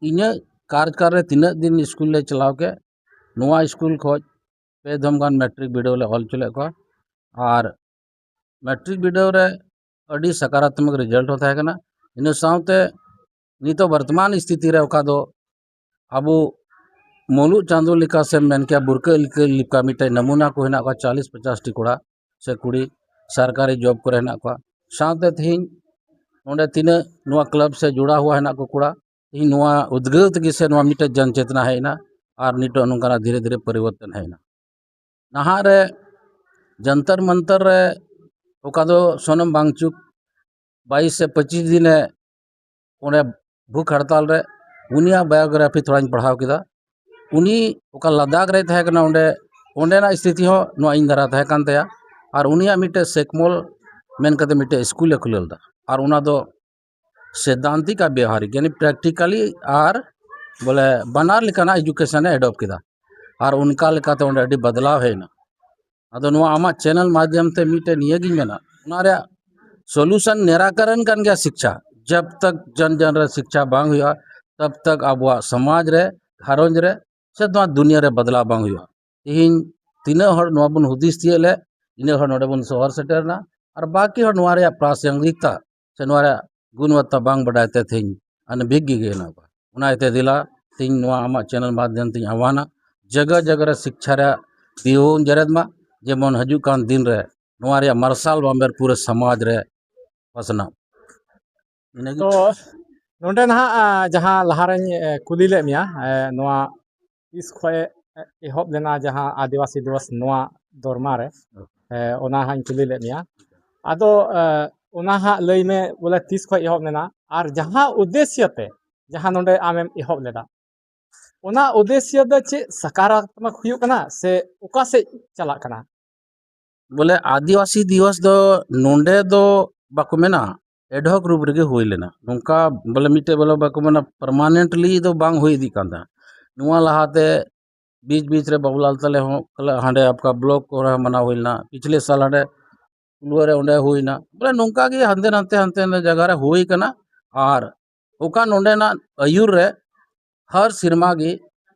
ᱤᱧᱟᱹᱜ ᱠᱟᱨᱡᱽᱠᱟᱞ ᱨᱮ ᱛᱤᱱᱟᱹᱜ ᱫᱤᱱ ᱥᱠᱩᱞ ᱞᱮ ᱪᱟᱞᱟᱣ ᱠᱮᱫ, ᱱᱚᱣᱟ ᱥᱠᱩᱞ ᱠᱷᱚᱱ ᱯᱮ ᱫᱷᱚᱢ ᱜᱟᱱ ᱢᱮᱴᱨᱤᱠ ᱵᱤᱰᱟᱹᱣ ᱞᱮ ᱚᱞ ᱦᱚᱪᱚ ᱞᱮᱫ ᱠᱚᱣᱟ᱾ ᱟᱨ ᱢᱮᱴᱨᱤᱠ ᱵᱤᱰᱟᱹᱣ ᱨᱮ ᱟᱹᱰᱤ ᱥᱟᱠᱟᱨᱟᱛᱢᱚᱠ ᱨᱮᱡᱟᱞᱴ ᱦᱚᱸ ᱛᱟᱦᱮᱸ ᱠᱟᱱᱟ᱾ ᱤᱱᱟᱹ ᱥᱟᱶᱛᱮ ᱱᱤᱛᱚᱜ ᱵᱚᱨᱛᱚᱢᱟᱱ ᱥᱛᱷᱤᱛᱤ ᱨᱮ ᱚᱠᱟ ᱫᱚ ᱟᱵᱚ ᱢᱩᱞᱩᱜ ᱪᱟᱸᱫᱚ ᱞᱮᱠᱟ ᱥᱮ ᱢᱮᱱ ᱠᱮᱭᱟ ᱵᱩᱨᱠᱟᱹ ᱞᱮᱠᱟ ᱢᱤᱫᱴᱮᱡ ᱱᱟᱢᱩᱱᱟ ᱠᱚ ᱦᱮᱱᱟᱜ ᱠᱚᱣᱟ, ᱪᱟᱞᱤᱥ ᱯᱚᱪᱟᱥ ᱴᱤ ᱠᱚᱲᱟ ᱥᱮ ᱠᱩᱲᱤ ᱥᱚᱨᱠᱟᱨᱤ ᱡᱚᱵ ᱠᱚᱨᱮ ᱦᱮᱱᱟᱜ ᱠᱚᱣᱟ᱾ ᱥᱟᱶᱛᱮ ᱛᱮᱦᱮᱧ ᱱᱚᱰᱮ ᱛᱤᱱᱟᱹᱜ ᱱᱚᱣᱟ ᱠᱞᱟᱵᱽ ᱥᱮ ᱡᱚᱲᱟᱣ ᱦᱩᱭᱟ ᱦᱮᱱᱟᱜ ᱠᱚ ᱠᱚᱲᱟ, ᱛᱮᱦᱮᱧ ᱱᱚᱣᱟ ᱩᱫᱽᱜᱟᱹᱣ ᱛᱮᱜᱮ ᱥᱮ ᱱᱚᱣᱟ ᱢᱤᱫᱴᱮᱡ ᱡᱚᱱ ᱪᱮᱛᱱᱟ ᱦᱮᱡ ᱮᱱᱟ ᱟᱨ ᱱᱤᱛᱚᱜ ᱱᱚᱝᱠᱟᱱᱟᱜ ᱫᱷᱤᱨᱮ ᱫᱷᱤᱨᱮ ᱯᱚᱨᱤᱵᱚᱨᱛᱚᱱ ᱦᱮᱡ ᱮᱱᱟ᱾ ᱱᱟᱦᱟᱜ ᱨᱮ ᱡᱚᱱᱛᱚᱨ ᱢᱚᱱᱛᱚᱨ ᱨᱮ ᱚᱠᱟ ᱫᱚ ᱥᱚᱱᱚᱢ ᱵᱟᱝᱪᱩᱠ ᱵᱟᱭᱤᱥ ᱥᱮ ᱯᱚᱸᱪᱤᱥ ᱫᱤᱱᱮ ᱚᱸᱰᱮ ᱵᱷᱩᱠ ᱦᱟᱲᱛᱟᱞ ᱨᱮ ᱩᱱᱤᱭᱟᱜ ᱵᱟᱭᱳᱜᱨᱟᱯᱷᱤ ᱛᱷᱚᱲᱟᱧ ᱯᱟᱲᱦᱟᱣ ᱠᱮᱫᱟ᱾ ᱩᱱᱤ ᱚᱠᱟ ᱞᱟᱫᱟᱠᱷ ᱨᱮᱭ ᱛᱟᱦᱮᱸ ᱠᱟᱱᱟ, ᱚᱸᱰᱮ, ᱚᱸᱰᱮᱱᱟᱜ ᱥᱛᱷᱤᱛᱤ ᱦᱚᱸ ᱱᱚᱣᱟ ᱤᱧ ᱫᱟᱨᱟ ᱛᱟᱦᱮᱸ ᱠᱟᱱ ᱛᱟᱭᱟ᱾ ᱟᱨ ᱩᱱᱤᱭᱟᱜ ᱢᱤᱫᱴᱮᱡ ᱥᱮᱠᱢᱚᱞ ᱢᱮᱱ ᱠᱟᱛᱮ ᱢᱤᱫᱴᱮᱡ ᱥᱠᱩᱞᱮ ᱠᱷᱩᱞᱟᱹᱣ ᱞᱮᱫᱟ᱾ ᱟᱨ ᱚᱱᱟ ᱫᱚ ᱥᱮᱫᱟᱱᱛᱤᱠ ᱟᱨ ᱵᱮᱣᱦᱟᱨᱤᱠ, ᱭᱟᱱᱤ ᱯᱨᱮᱠᱴᱤᱠᱟᱞᱤ ᱟᱨ ᱵᱚᱞᱮ ᱵᱟᱱᱟᱨ ᱞᱮᱠᱟᱱᱟᱜ ᱮᱡᱩᱠᱮᱥᱚᱱᱮ ᱮᱰᱚᱯᱴ ᱠᱮᱫᱟ᱾ ᱟᱨ ᱚᱱᱠᱟ ᱞᱮᱠᱟᱛᱮ ᱚᱸᱰᱮ ᱟᱹᱰᱤ ᱵᱚᱫᱞᱟᱣ ᱦᱮᱡ ᱮᱱᱟ᱾ ᱟᱫᱚ ᱱᱚᱣᱟ ᱟᱢᱟᱜ ᱪᱮᱱᱮᱞ ᱢᱟᱫᱽᱫᱷᱚᱢ ᱛᱮ ᱢᱤᱫᱴᱮᱱ ᱱᱤᱭᱟᱹᱜᱤᱧ ᱢᱮᱱᱟ, ᱚᱱᱟ ᱨᱮᱭᱟᱜ ᱥᱚᱞᱩᱥᱚᱱ, ᱱᱤᱨᱟᱠᱟᱨᱚᱱ ᱠᱟᱱ ᱜᱮᱭᱟ ᱥᱤᱠᱪᱷᱟ᱾ ᱡᱟᱵ ᱛᱟᱠ ᱡᱚᱱ ᱡᱚᱱ ᱨᱮ ᱥᱤᱠᱪᱷᱟ ᱵᱟᱝ ᱦᱩᱭᱩᱜᱼᱟ, ᱛᱟᱵ ᱛᱟᱠ ᱟᱵᱚᱣᱟᱜ ᱥᱚᱢᱟᱡᱽ ᱨᱮ, ᱜᱷᱟᱨᱚᱸᱡᱽ ᱨᱮ, ᱥᱮ ᱱᱚᱣᱟ ᱫᱩᱱᱤᱭᱟᱹ ᱨᱮ ᱵᱚᱫᱞᱟᱣ ᱵᱟᱝ ᱦᱩᱭᱩᱜᱼᱟ᱾ ᱛᱮᱦᱮᱧ ᱛᱤᱱᱟᱹᱜ ᱦᱚᱲ ᱱᱚᱣᱟ ᱵᱚᱱ ᱦᱩᱫᱤᱥ ᱛᱤᱭᱳᱜ ᱞᱮᱫ, ᱤᱱᱟᱹᱜ ᱦᱚᱲ ᱱᱚᱰᱮ ᱵᱚᱱ ᱥᱚᱦᱚᱨ ᱥᱮᱴᱮᱨ ᱮᱱᱟ᱾ ᱟᱨ ᱵᱟᱹᱠᱤ ᱦᱚᱲ ᱱᱚᱣᱟ ᱨᱮᱭᱟᱜ ᱯᱨᱟᱥᱚᱝᱜᱤᱠᱛᱟ ᱥᱮ ᱱᱚᱣᱟ ᱨᱮᱭᱟᱜ ᱜᱩᱱᱣᱟᱛᱟ ᱵᱟᱝ ᱵᱟᱰᱟᱭ ᱛᱮ ᱛᱮᱦᱮᱧ ᱟᱱᱵᱷᱤᱜᱽ ᱜᱮ ᱦᱮᱱᱟᱜ ᱠᱚᱣᱟ᱾ ᱚᱱᱟ ᱤᱭᱟᱹᱛᱮ ᱫᱮᱞᱟ ᱛᱮᱦᱮᱧ ᱱᱚᱣᱟ ᱟᱢᱟᱜ ᱪᱮᱱᱮᱞ ᱢᱟᱫᱽᱫᱷᱚᱢ ᱛᱮᱧ ᱟᱦᱣᱟᱱᱟ, ᱡᱟᱭᱜᱟ ᱡᱟᱭᱜᱟ ᱨᱮ ᱥᱤᱠᱪᱷᱟ ᱨᱮᱭᱟᱜ ᱫᱤᱭᱮ ᱵᱚᱱ ᱡᱮᱨᱮᱫ ᱢᱟ, ᱡᱮᱢᱚᱱ ᱦᱤᱡᱩᱜ ᱠᱟᱱ ᱫᱤᱱ ᱨᱮ ᱱᱚᱣᱟ ᱨᱮᱭᱟᱜ ᱢᱟᱨᱥᱟᱞ ᱵᱟᱢᱵᱮᱨ ᱯᱩᱨᱟᱹ ᱥᱚᱢᱟᱡᱽ ᱨᱮ ᱯᱟᱥᱱᱟᱜ᱾ ᱤᱱᱟᱹᱜᱮ᱾ ᱛᱚ ᱱᱚᱰᱮ ᱱᱟᱦᱟᱜ, ᱟ, ᱡᱟᱦᱟᱸ ᱞᱟᱦᱟᱨᱮᱧ, ᱮ, ᱠᱩᱞᱤ ᱞᱮᱫ ᱢᱮᱭᱟ, ᱮ, ᱱᱚᱣᱟ ᱛᱤᱥ ᱠᱷᱚᱱ ᱮᱦᱚᱵ ᱞᱮᱱᱟ ᱡᱟᱦᱟᱸ ᱟᱹᱫᱤᱵᱟᱹᱥᱤ ᱫᱤᱵᱚᱥ ᱱᱚᱣᱟ ᱫᱚᱨᱢᱟ ᱨᱮ, ᱮ, ᱚᱱᱟ ᱦᱟᱸᱜ ᱤᱧ ᱠᱩᱞᱤ ᱞᱮᱫ ᱢᱮᱭᱟ᱾ ᱟᱫᱚ, ᱮ, ᱚᱱᱟ ᱦᱟᱸᱜ ᱞᱟᱹᱭ ᱢᱮ ᱵᱚᱞᱮ ᱛᱤᱥ ᱠᱷᱚᱱ ᱮᱦᱚᱵ ᱞᱮᱱᱟ ᱟᱨ ᱡᱟᱦᱟᱸ ᱩᱫᱽᱫᱮᱥᱭᱚ ᱛᱮ ᱡᱟᱦᱟᱸ ᱱᱚᱰᱮ ᱟᱢᱮᱢ ᱮᱦᱚᱵ ᱞᱮᱫᱟ, ᱚᱱᱟ ᱩᱫᱽᱫᱮᱥᱭᱚ ᱫᱚ ᱪᱮᱫ ᱥᱟᱠᱟᱨᱟᱛᱢᱚᱠ ᱦᱩᱭᱩᱜ ᱠᱟᱱᱟ ᱥᱮ ᱚᱠᱟ ᱥᱮᱫ ᱪᱟᱞᱟᱜ ᱠᱟᱱᱟ? ᱵᱚᱞᱮ ᱟᱹᱫᱤᱵᱟᱹᱥᱤ ᱫᱤᱵᱚᱥ ᱫᱚ ᱱᱚᱰᱮ ᱫᱚ ᱵᱟᱠᱚ ᱢᱮᱱᱟ, ᱮᱰᱦᱚᱠ ᱨᱩᱯ ᱨᱮᱜᱮ ᱦᱩᱭ ᱞᱮᱱᱟ᱾ ᱱᱚᱝᱠᱟ ᱵᱚᱞᱮ ᱢᱤᱫᱴᱮᱡ ᱵᱚᱞᱮ ᱵᱟᱠᱚ ᱢᱮᱱᱟ ᱯᱟᱨᱢᱟᱱᱮᱱᱴᱞᱤ ᱫᱚ ᱵᱟᱝ ᱦᱩᱭ ᱤᱫᱤᱜ ᱠᱟᱱ ᱛᱟᱦᱮᱸᱫ᱾ ᱱᱚᱣᱟ ᱞᱟᱦᱟᱛᱮ ᱵᱤᱪ ᱵᱤᱪ ᱨᱮ ᱵᱟᱵᱩᱞᱟᱞ ᱛᱟᱞᱮ ᱦᱚᱸ ᱦᱟᱸᱰᱮ ᱟᱯᱠᱟ ᱵᱞᱚᱠ ᱠᱚᱨᱮ ᱦᱚᱸ ᱢᱟᱱᱟᱣ ᱦᱩᱭ ᱞᱮᱱᱟ, ᱯᱤᱪᱷᱞᱮ ᱥᱟᱞ ᱦᱟᱸᱰᱮ ᱠᱩᱞᱩᱣᱟᱹ ᱨᱮ ᱚᱸᱰᱮ ᱦᱩᱭᱱᱟ᱾ ᱵᱚᱞᱮ ᱱᱚᱝᱠᱟ ᱜᱮ ᱦᱟᱱᱛᱮ ᱱᱟᱛᱮ ᱦᱟᱱᱛᱮ ᱱᱟᱛᱮ ᱡᱟᱭᱜᱟ ᱨᱮ ᱦᱩᱭ ᱠᱟᱱᱟ᱾ ᱟᱨ ᱚᱠᱟ ᱱᱚᱰᱮᱱᱟᱜ ᱟᱹᱭᱩᱨ ᱨᱮ ᱦᱟᱨ ᱥᱮᱨᱢᱟ ᱜᱮ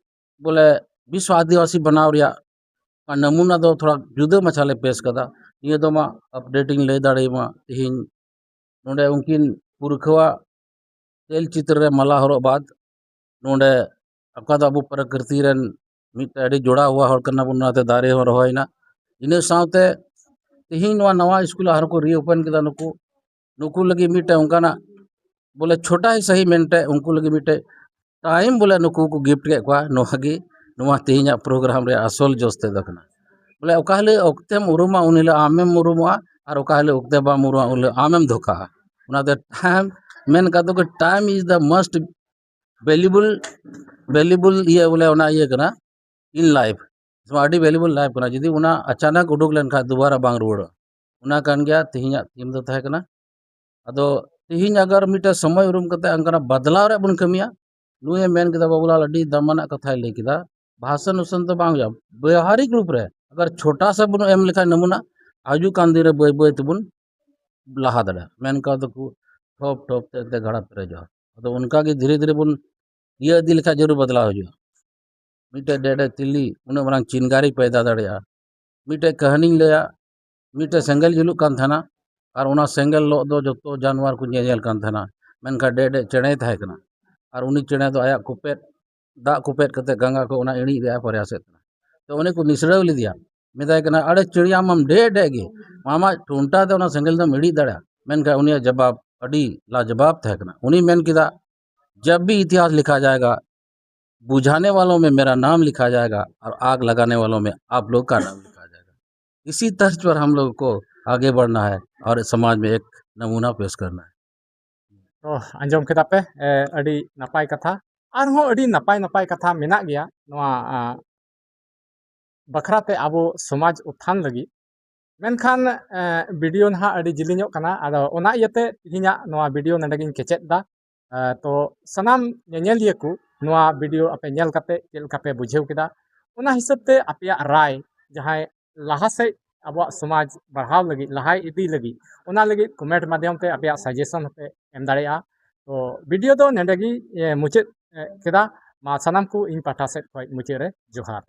ᱵᱚᱞᱮ ᱵᱤᱥᱥᱚ ᱟᱹᱫᱤᱵᱟᱹᱥᱤ ᱵᱮᱱᱟᱣ ᱨᱮᱭᱟᱜ ᱱᱟᱢᱩᱱᱟ ᱫᱚ ᱛᱷᱚᱲᱟ ᱡᱩᱫᱟᱹ ᱢᱟᱪᱷᱟ ᱞᱮ ᱯᱮᱥ ᱠᱟᱫᱟ᱾ ᱱᱤᱭᱟᱹ ᱫᱚ ᱢᱟ ᱟᱯᱰᱮᱴ ᱤᱧ ᱞᱟᱹᱭ ᱫᱟᱲᱮᱭᱟᱢᱟ ᱛᱮᱦᱮᱧ ᱱᱚᱰᱮ ᱩᱱᱠᱤᱱ ᱯᱩᱨᱠᱷᱟᱹᱣᱟᱜ ᱛᱮᱞ ᱪᱤᱛᱨᱚ ᱨᱮ ᱢᱟᱞᱟ ᱦᱚᱨᱚᱜ ᱵᱟᱫ ᱱᱚᱰᱮ ᱚᱠᱟ ᱫᱚ ᱟᱵᱚ ᱯᱨᱚᱠᱨᱤᱛᱤ ᱨᱮᱱ ᱢᱤᱫᱴᱮᱱ ᱟᱹᱰᱤ ᱡᱚᱲᱟᱣ ᱦᱩᱭᱟ ᱦᱚᱲ ᱠᱟᱱᱟ ᱵᱚᱱ, ᱚᱱᱟᱛᱮ ᱫᱟᱨᱮ ᱦᱚᱸ ᱨᱚᱦᱚᱭᱮᱱᱟ᱾ ᱤᱱᱟᱹ ᱥᱟᱶᱛᱮ ᱛᱮᱦᱮᱧ ᱱᱚᱣᱟ ᱱᱟᱣᱟ ᱥᱠᱩᱞ ᱟᱨᱦᱚᱸ ᱠᱚ ᱨᱤᱳᱯᱮᱱ ᱠᱮᱫᱟ᱾ ᱱᱩᱠᱩ ᱱᱩᱠᱩ ᱞᱟᱹᱜᱤᱫ ᱢᱤᱫᱴᱮᱱ ᱚᱱᱠᱟᱱᱟᱜ ᱵᱚᱞᱮ ᱪᱷᱳᱴᱟ ᱦᱤ ᱥᱟᱹᱦᱤ ᱢᱮᱱᱛᱮ ᱩᱱᱠᱩ ᱞᱟᱹᱜᱤᱫ ᱢᱤᱫᱴᱮᱱ ᱴᱟᱭᱤᱢ ᱵᱚᱞᱮ ᱱᱩᱠᱩ ᱠᱚ ᱜᱤᱯᱷᱴ ᱠᱮᱫ ᱠᱚᱣᱟ᱾ ᱱᱚᱣᱟ ᱜᱮ ᱱᱚᱣᱟ ᱛᱮᱦᱮᱧᱟᱜ ᱯᱨᱳᱜᱨᱟᱢ ᱨᱮᱭᱟᱜ ᱟᱥᱚᱞ ᱡᱚᱥ ᱛᱮᱫ ᱫᱚ ᱠᱟᱱᱟ᱾ ᱵᱚᱞᱮ ᱚᱠᱟ ᱦᱤᱞᱳᱜ ᱚᱠᱛᱮᱢ ᱩᱨᱩᱢᱟ ᱩᱱ ᱦᱤᱞᱳᱜ ᱟᱢᱮᱢ ᱩᱨᱩᱢᱚᱜᱼᱟ, ᱟᱨ ᱚᱠᱟ ᱦᱤᱞᱳᱜ ᱚᱠᱛᱮ ᱵᱟᱢ ᱩᱨᱩᱢᱟ ᱩᱱ ᱦᱤᱞᱳᱜ ᱟᱢᱮᱢ ᱫᱷᱳᱠᱟᱜᱼᱟ᱾ ᱚᱱᱟᱛᱮ ᱴᱟᱭᱤᱢ ᱢᱮᱱ ᱠᱟᱛᱮ ᱜᱮ time is the most valuable valuable ᱤᱭᱟᱹ ᱵᱚᱞᱮ ᱚᱱᱟ ᱤᱭᱟᱹ ᱠᱟᱱᱟ in life, ᱟᱹᱰᱤ ᱵᱷᱮᱞᱩᱵᱚᱞ ᱞᱟᱭᱤᱯᱷ ᱠᱟᱱᱟ᱾ ᱡᱩᱫᱤ ᱚᱱᱟ ᱟᱪᱟᱱᱟᱠ ᱩᱰᱩᱠ ᱞᱮᱱᱠᱷᱟᱱ ᱫᱩᱵᱟᱨᱟ ᱵᱟᱝ ᱨᱩᱣᱟᱹᱲᱚᱜᱼᱟ᱾ ᱚᱱᱟ ᱠᱟᱱ ᱜᱮᱭᱟ ᱛᱮᱦᱮᱧᱟᱜ ᱛᱷᱤᱢ ᱫᱚ ᱛᱟᱦᱮᱸ ᱠᱟᱱᱟ᱾ ᱟᱫᱚ ᱛᱮᱦᱮᱧ ᱟᱜᱟᱨ ᱢᱤᱫᱴᱮᱱ ᱥᱚᱢᱚᱭ ᱩᱨᱩᱢ ᱠᱟᱛᱮ ᱚᱱᱠᱟᱱᱟᱜ ᱵᱟᱫᱞᱟᱣ ᱨᱮᱭᱟᱜ ᱵᱚᱱ ᱠᱟᱹᱢᱤᱭᱟ, ᱱᱩᱭᱮ ᱢᱮᱱ ᱠᱮᱫᱟ ᱵᱟᱵᱩᱞᱟᱞ ᱟᱹᱰᱤ ᱫᱟᱢᱟᱱᱟᱜ ᱠᱟᱛᱷᱟᱭ ᱞᱟᱹᱭ ᱠᱮᱫᱟ, ᱵᱷᱟᱥᱚᱱ ᱩᱥᱚᱱ ᱫᱚ ᱵᱟᱝ ᱦᱩᱭᱩᱜᱼᱟ, ᱵᱮᱣᱦᱟᱨᱤᱠ ᱨᱩᱯ ᱨᱮ ᱟᱜᱟᱨ ᱪᱷᱳᱴᱟ ᱥᱟ ᱵᱚᱱ ᱮᱢ ᱞᱮᱠᱷᱟᱱ ᱱᱟᱢᱩᱱᱟ, ᱦᱤᱡᱩᱜ ᱠᱟᱱ ᱫᱤᱱ ᱨᱮ ᱵᱟᱹᱭ ᱵᱟᱹᱭ ᱛᱮᱵᱚᱱ ᱞᱟᱦᱟ ᱫᱟᱲᱮᱭᱟᱜᱼᱟ᱾ ᱢᱮᱱ ᱠᱟᱣ ᱫᱚᱠᱚ ᱴᱷᱚᱯ ᱴᱷᱚᱯ ᱛᱮ ᱮᱱᱛᱮ ᱜᱟᱰᱟ ᱯᱮᱨᱮᱡᱚᱜᱼᱟ᱾ ᱟᱫᱚ ᱚᱱᱠᱟ ᱜᱮ ᱫᱷᱤᱨᱮ ᱫᱷᱤᱨᱮ ᱵᱚᱱ ᱤᱭᱟᱹ ᱤᱫᱤ ᱞᱮᱠᱷᱟᱡ ᱡᱟᱹᱨᱩᱲ ᱵᱚᱫᱞᱟᱣ ᱦᱤᱡᱩᱜᱼᱟ᱾ ᱢᱤᱫᱴᱮᱡ ᱰᱮᱰᱮ ᱛᱤᱞᱤ ᱩᱱᱟᱹᱜ ᱢᱟᱨᱟᱝ ᱪᱤᱱᱜᱟᱨᱤ ᱯᱮᱭᱫᱟ ᱫᱟᱲᱮᱭᱟᱜᱼᱟ᱾ ᱢᱤᱫᱴᱮᱡ ᱠᱟᱹᱦᱱᱤᱧ ᱞᱟᱹᱭᱟ, ᱢᱤᱫᱴᱮᱡ ᱥᱮᱸᱜᱮᱞ ᱡᱩᱞᱩᱜ ᱠᱟᱱ ᱛᱟᱦᱮᱱᱟ, ᱟᱨ ᱚᱱᱟ ᱥᱮᱸᱜᱮᱞ ᱞᱚᱜ ᱫᱚ ᱡᱚᱛᱚ ᱡᱟᱱᱣᱟᱨ ᱠᱚ ᱧᱮᱧᱮᱞ ᱠᱟᱱ ᱛᱟᱦᱮᱱᱟ, ᱢᱮᱱᱠᱷᱟᱱ ᱰᱮᱰᱮ ᱪᱮᱬᱮᱭ ᱛᱟᱦᱮᱸ ᱠᱟᱱᱟ᱾ ᱟᱨ ᱩᱱᱤ ᱪᱮᱬᱮ ᱫᱚ ᱟᱭᱟᱜ ᱠᱚᱯᱮᱫ, ᱫᱟᱜ ᱠᱚᱯᱮᱫ ᱠᱟᱛᱮ ᱜᱟᱸᱜᱟ ᱠᱷᱚᱱ ᱚᱱᱟ ᱤᱬᱤᱡ ᱨᱮᱭᱟᱜ ᱮ ᱯᱨᱚᱭᱟᱥᱮᱫ ᱠᱟᱱᱟ᱾ ᱛᱚ ᱩᱱᱤ ᱠᱚ ᱱᱤᱥᱲᱟᱹᱣ ᱞᱮᱫᱮᱭᱟ, ᱢᱮᱛᱟᱭ ᱠᱟᱱᱟ, "ᱟᱲᱮ ᱪᱤᱲᱤᱭᱟ ᱢᱟᱢ ᱰᱮ ᱰᱮ ᱜᱮ, ᱟᱢᱟᱜ ᱴᱷᱩᱱᱴᱟ ᱛᱮ ᱚᱱᱟ ᱥᱮᱸᱜᱮᱞ ᱫᱚᱢ ᱤᱲᱤᱡ ᱫᱟᱲᱮᱭᱟᱜᱼᱟ?" ᱢᱮᱱᱠᱷᱟᱱ ᱩᱱᱤᱭᱟᱜ ᱡᱚᱵᱟᱵ ᱟᱹᱰᱤ ᱞᱟᱡᱚᱵᱟᱵ ᱛᱟᱦᱮᱸ ᱠᱟᱱᱟ᱾ ᱩᱱᱤ ᱢᱮᱱ ᱠᱮᱫᱟ, "जब भी इतिहास लिखा जाएगा, बुझाने वालों में मेरा नाम लिखा जाएगा और आग लगाने वालों में आप लोग का नाम लिखा जाएगा। इसी तर्ज पर हम लोग को आगे बढ़ना है और समाज में एक नमूना पेश करना है।" ᱛᱚ ᱟᱸᱡᱚᱢ ᱠᱮᱫᱟ ᱯᱮ, ᱮ, ᱟᱹᱰᱤ ᱱᱟᱯᱟᱭ ᱠᱟᱛᱷᱟ᱾ ᱟᱨᱦᱚᱸ ᱟᱹᱰᱤ ᱱᱟᱯᱟᱭ ᱱᱟᱯᱟᱭ ᱠᱟᱛᱷᱟ ᱢᱮᱱᱟᱜ ᱜᱮᱭᱟ ᱱᱚᱣᱟ, ᱟ, ᱵᱟᱠᱷᱨᱟ ᱛᱮ ᱟᱵᱚ ᱥᱚᱢᱟᱡᱽ ᱩᱛᱛᱷᱟᱱ ᱞᱟᱹᱜᱤᱫ᱾ ᱢᱮᱱᱠᱷᱟᱱ, ᱮ, ᱵᱷᱤᱰᱤᱭᱳ ᱱᱟᱦᱟᱜ ᱟᱹᱰᱤ ᱡᱤᱞᱤᱧᱚᱜ ᱠᱟᱱᱟ, ᱟᱫᱚ ᱚᱱᱟ ᱤᱭᱟᱹᱛᱮ ᱛᱮᱦᱮᱧᱟᱜ ᱱᱚᱣᱟ ᱵᱷᱤᱰᱤᱭᱳ ᱱᱚᱰᱮ ᱜᱤᱧ ᱠᱮᱪᱮᱫ ᱮᱫᱟ᱾ ᱮ, ᱛᱚ ᱥᱟᱱᱟᱢ ᱧᱮᱧᱮᱞᱤᱭᱟᱹ ᱠᱚ ᱱᱚᱣᱟ ᱵᱷᱤᱰᱤᱭᱳ ᱟᱯᱮ ᱧᱮᱞ ᱠᱟᱛᱮ ᱪᱮᱫ ᱞᱮᱠᱟ ᱯᱮ ᱵᱩᱡᱷᱟᱹᱣ ᱠᱮᱫᱟ, ᱚᱱᱟ ᱦᱤᱥᱟᱹᱵ ᱛᱮ ᱟᱯᱮᱭᱟᱜ ᱨᱟᱭ, ᱡᱟᱦᱟᱸᱭ ᱞᱟᱦᱟ ᱥᱮᱫ ᱟᱵᱚᱣᱟᱜ ᱥᱚᱢᱟᱡᱽ ᱵᱟᱲᱦᱟᱣ ᱞᱟᱹᱜᱤᱫ, ᱞᱟᱦᱟ ᱤᱫᱤ ᱞᱟᱹᱜᱤᱫ, ᱚᱱᱟ ᱞᱟᱹᱜᱤᱫ ᱠᱚᱢᱮᱱᱴ ᱢᱟᱫᱽᱫᱷᱚᱢ ᱛᱮ ᱟᱯᱮᱭᱟᱜ ᱥᱟᱡᱮᱥᱚᱱ ᱦᱚᱸᱯᱮ ᱮᱢ ᱫᱟᱲᱮᱭᱟᱜᱼᱟ᱾ ᱛᱚ ᱵᱷᱤᱰᱤᱭᱳ ᱫᱚ ᱱᱚᱰᱮ ᱜᱮ, ᱮ, ᱢᱩᱪᱟᱹᱫ, ᱮ, ᱠᱮᱫᱟ᱾ ᱢᱟ ᱥᱟᱱᱟᱢ ᱠᱚ ᱤᱧ ᱯᱟᱦᱴᱟ ᱥᱮᱫ ᱠᱷᱚᱱ ᱢᱩᱪᱟᱹᱫ ᱨᱮ ᱡᱚᱦᱟᱨ᱾